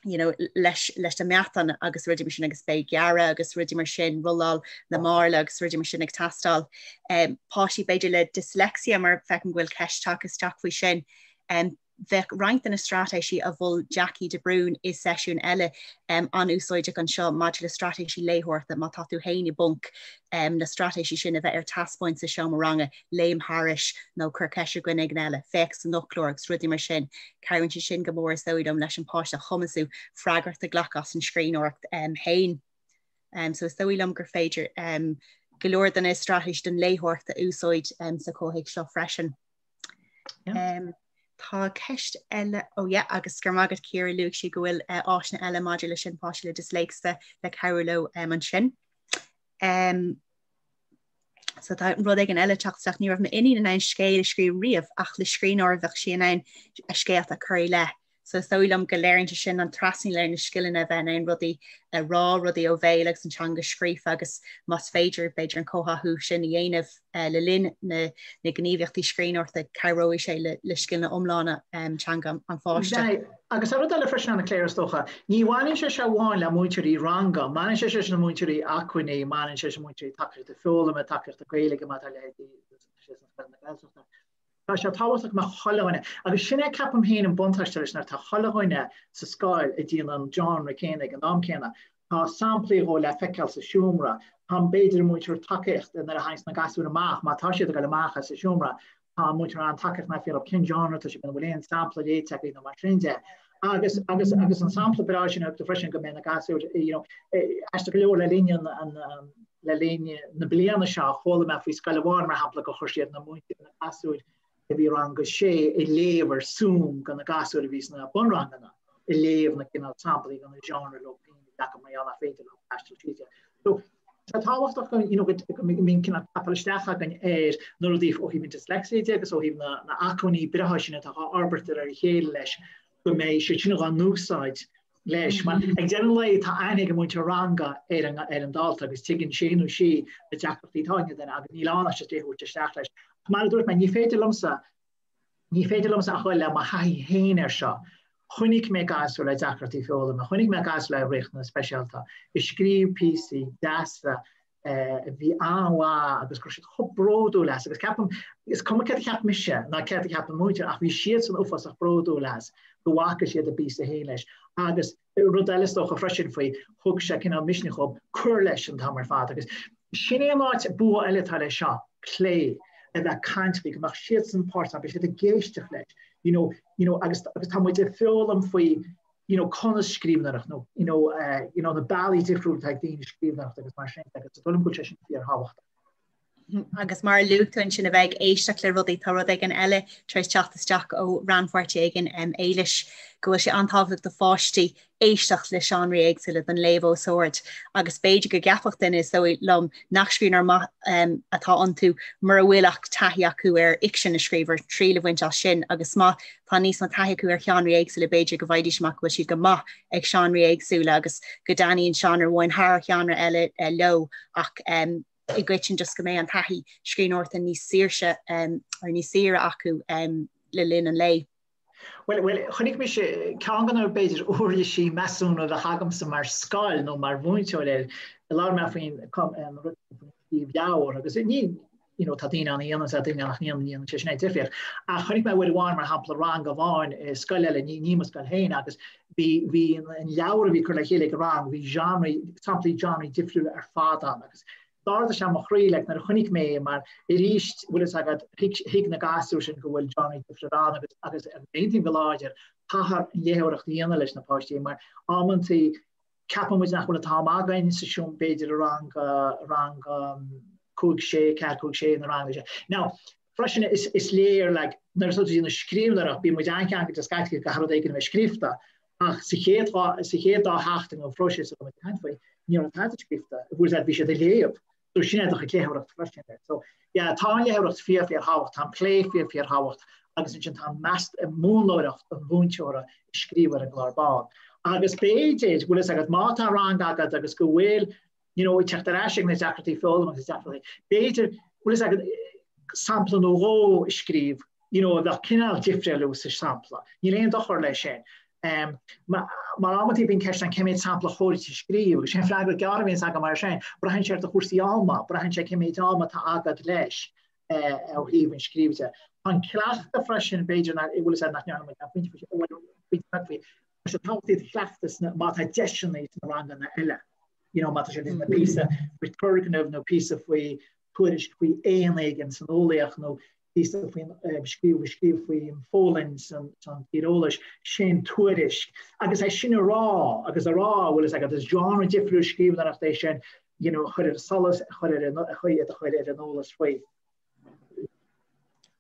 you know, leis, leis na meatáin agus rudaí mar sin agus beidh gearradh agus rudaí mar sin, rolláil na mála agus rudaí mar sin ag teastáil. Um, páistí b'fhéidir le dyslexia mar feicim go bhfuil ceist tagtha isteach faoi sin. Um, Bheadh roinnt de na straitéisí a mhol Jackie de Brún i seisiún eile an-úsáideach anseo maidir le straitéisí léitheoireachta má tá tú féin i bponc na straitéisí sin a bheith ar taispeáint sa seomra ranga, léim thairis nó cuir ceist ar dhuine éigin eile, féach san fhoclóir agus rudaí mar sin. Cabhraíonn sé sin go mór is dóigh liom leis an páiste a chumasú freagracht a ghlacadh as an scríbhneoireacht féin. So is dóigh liom gur féidir go leor de na straitéisí don léitheoireacht a úsáid sa chomhthéacs seo freisin. Um, tá ceist eile ó oh yeah, agus go raibh maith agat Ciara luaigh sí go bhfuil uh, áiseanna eile maidir le sin páistí le disléicse le cabhrú leo um, ansin. Um, so tá rud éigin eile teacht isteach ní raibh m'iníon in ann scéal a scríobh riamh ach le scríbhneoir bheadh sí in ann a scéalta a chur i leith. So is dóigh liom go léiríonn sé sin an trasnaíl ar na scileanna a bheith in ann rudaí a rá, rudaí ó bhéal agus an teanga scríofa agus más féidir, b'fhéidir an comhtháthú sin a dhéanamh le linn na ngníomhaíochtaí scríbhneoireachta, cabhróidh sé le scileanna iomlána teanga an pháiste. Agus tá rud eile freisin ann, a Claire, is dócha. Ní bhaineann sé seo amháin le múinteoirí ranga, baineann sé leis na múinteoirí acmhainní, baineann sé leis na múinteoirí tacaíochta foghlama, tacaíochta Gaeilge, má tá leithéidí sna scoileanna Gaeltachta. Tá sé tábhachtach go mbeadh chuile dhuine, agus sin é ceapaim féin an buntáiste leis nuair atá chuile dhuine sa scoil ag déanamh an genre céanna ag an am céanna, tá samplaí dhó le feiceáil sa seomra, tá b'fhéidir an múinteoir tacaíochta nuair a thaganns na gasúir amach, má tá siad ag dul amach as an seomra, tá an múinteoir in ann tacaíocht a fhiafraí cén genre atá sibh, an bhfuil aon sampla léite agaibh nó mar sin de. Agus, agus, agus an sampla breá sin acu freisin go mbeidh na gasúir, you know, aisteach go leor le linn an, an, an, le linn na bliana seo, chuala mé faoi scoil amháin, mar shampla, gur chuir siad na múinteoirí, na gasúir a bhí i rang a sé ag léamh ar Zoom do na gasúir a bhí sna bunranganna, ag léamh na cineál samplaí de na genre leo féin a bhí acu mar gheall nach féidir leo taisteal síos. So, tá tábhachtach go, you know, go mbíonn cineál ceapadh isteach againn ar na rudaí ó thaobh an dyslexia de agus ó thaobh na, na acmhainní breátha sin atá á fhorbairt ar a chéile leis, go mbeidh siad sin á n-úsáid. leis. Mar ag deireadh an lae tá aithne ag an múinteoir ranga ar an ar an dalta agus tuigeann sé nó sí na deacrachtaí atá ag an duine agus níl ann ach just é a thabhairt isteach leis. Mar a dúirt mé, ní féidir liomsa ní féidir liomsa ach dul le mo thaithí féin air seo. Chonaic mé gasúir le deacrachtaí foghlama, chonaic mé gasúir le riachtanais speisialta ag scríobh píosaí deasa a bhí an-mhaith agus go raibh siad chomh bródúil as agus ceapaim, is cuma céard a cheap mise ná céard a cheap an múinteoir ach bhí siadsan uafásach bródúil as go bhfaca siad a bpíosa féin leis agus rud eile is dócha freisin faoi, thug sé cineál misneach dhóibh cur leis an t-am ar fad agus sin é an áit, bua eile atá leis seo, plé, a bheith ag caint faoi, go mbeadh siadsan páirteach, beidh siad ag éisteacht leis, you know, you know agus agus tá muid ag foghlaim faoi you know, conas scríbhneoireacht nó you know, uh, you know, na bealaí difriúla atá ag daoine scríbhneoireacht agus mar sin agus is dóigh liom go bhfuil sé sin fíorthábhachtach. Agus mar a luaigh tú ansin a bheith ag éisteacht le rudaí tá rud éigin eile tar éis teacht isteach ó rannpháirtí éigin um, Éilis go bhfuil sé an-tábhachtach do pháistí éisteacht le seánraí éagsúla don léamh os ard agus b'fhéidir go gceapfadh duine is dóigh liom nach scríbhneoir maith um, atá iontu mura bhfuil ach taithí acu ar fhicsean a scríobh ar triail a bhaint as sin agus má tá níos mó taithí acu ar sheánraí éagsúla, b'fhéidir go bhfaighidís amach go bhfuil siad go maith ag seánraí éagsúla agus go dtaitníonn seánra amháin thar sheánra eile leo ach i gcoitinne just go mbeidh an taithí scríbhneoireachta níos saoirse or níos saoire acu le linn an lae. Bhuel, bhuel, chonaic mise ceann de na, b'fhéidir, uirlisí measúnú a bheadh agamsa mar scoil nó mar mhúinteoir ar, labhair mé faoin scríobh leabhar agus ní, you know, tá daoine ann a dhéanann, tá daoine ann nach ndéanann, sé sin é difríocht. Ach chonaic mé uair amháin, mar shampla, rang amháin i scoil eile, ní, ní mo scoil féin, agus bhí, bhí an leabhar a bhí curtha le chéile ag an rang, bhí genres, samplaí genres difriúla ar fad ann agus d'ardaigh sé mo chroí, like, nuair a chonaic mé é mar arís, bhfuil fhios agat, thuig, thuig na gasúir sin go bhfuil genres difriúla ann agus, agus aontaím go láidir, caithfear an léitheoireacht a dhéanamh leis na páistí mar amantaí, Ceapann muid nach bhfuil an t-am againn sa seomra, b'fhéidir i rang, rang 5, 6, 4, 5, 6 na ranganna seo. Now, freisin is, is léir like, nuair atá tú ag déanamh scríbhneoireacht, bíonn muid an-cheangailte scaití go rud éigin a bheith scríofa, ach sa chéad dhá, sa chéad dá sheachtain den phróiseas a raibh muid ag caint faoi, ní raibh tada scríofa, bhfuil a fhios agat, bhí siad ag léamh. So sin é do chuid léitheoireacht freisin. So yeah, tá an léitheoireacht fíor fíor thábhachtach, tá an plé fíor fíor thábhachtach agus ansin tá an meas múnlóireacht an mhúinteora ag scríobh ar an gclár bán. Agus b'fhéidir, bhfuil fhios agat, má tá rang agat agus go bhfuil you know, ag teacht ar ais ag na deacrachtaí foghlama agus deacrachtaí, b'fhéidir, bhfuil fhios agat, sampla nó dhó a scríobh, you know, a bheadh cineál difriúil sa sampla. Níl aon dochar leis sin. Mar amantaí bíonn ceist ann cé mhéad sampla chóir duit a scríobh agus sé an freagra gearr a bhíonns agam air sin, braitheann sé ar do chúrsaí ama, braitheann sé cé mhéad ama atá agat leis ó thaobh an scríobh de. Tá an cleachtadh freisin, b'fhéidir nach bhfuil fhios agat nach ndearna muid aon phointe faoi, bhuel, pointe beag faoi, tá sé tábhachtach do chleachtadh sna, má tá deiseanna sna ranganna eile, you know, má tá sé ina píosa faoi turgnamh nó píosa faoi tuairisc faoi éan éigin san eolaíocht nó píosa faoin scríobh scríobh faoin Pholainn san tíreolas, sin tuairisc. Agus é sin a rá agus a rá bhfuil fhios agat is genre difriúil scríbhneoireachta é sin you know, a chur ar solas, a chur ar an a chur ar an eolas faoi.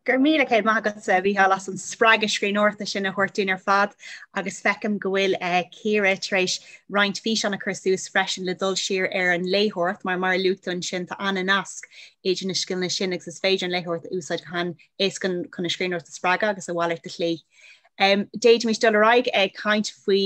Go raibh míle maith agat a Mhícheáil as an spreagadh scríbhneoireachta sin a thabhairt dúinn ar fad agus feicim go bhfuil Ciara tar éis roinnt físeán a chur suas freisin le dul siar ar an léitheoireacht mar mar a luaigh tú ansin tá an-nasc idir na scileanna sin agus is féidir an léitheoireacht a úsáid go han-éasca chun an scríbhneoireacht a spreagadh agus a mhalairt de shlí. D'fhéadfaimis dul ar aghaidh ag caint faoi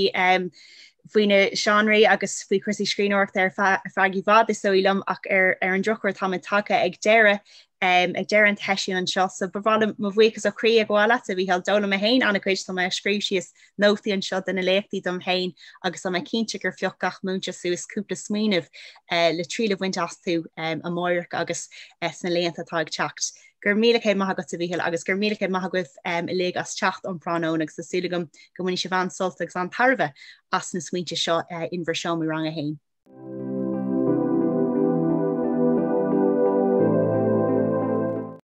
faoi na seánraí agus faoi chúrsaí scríbhneoireachta ar feadh i bhfad is dóigh liom ach ar ar an drochuair táimid tagtha ag deireadh um, ag deireadh an tseisiúin anseo, so ba mhaith liom mo bhuíochas ó chroí a ghabháil leat a Mhícheáil. D'fhoghlaim mé féin an-chuid tá mé ag scríobh síos nótaí anseo de na léachtaí dom féin agus tá mé cinnte gur phioc gach múinteoir suas cúpla smaoineamh uh, le triail a bhaint astu um, amáireach agus uh, sna laethanta atá ag teacht. Go raibh míle maith agat a Mhíchíl agus go raibh míle maith agaibh um, uilig as teacht um thráthnóna agus tá súil agam go mbainfidh sibh an-sult agus an-tairbhe as na smaointe seo uh, in bhur seomraí ranga féin.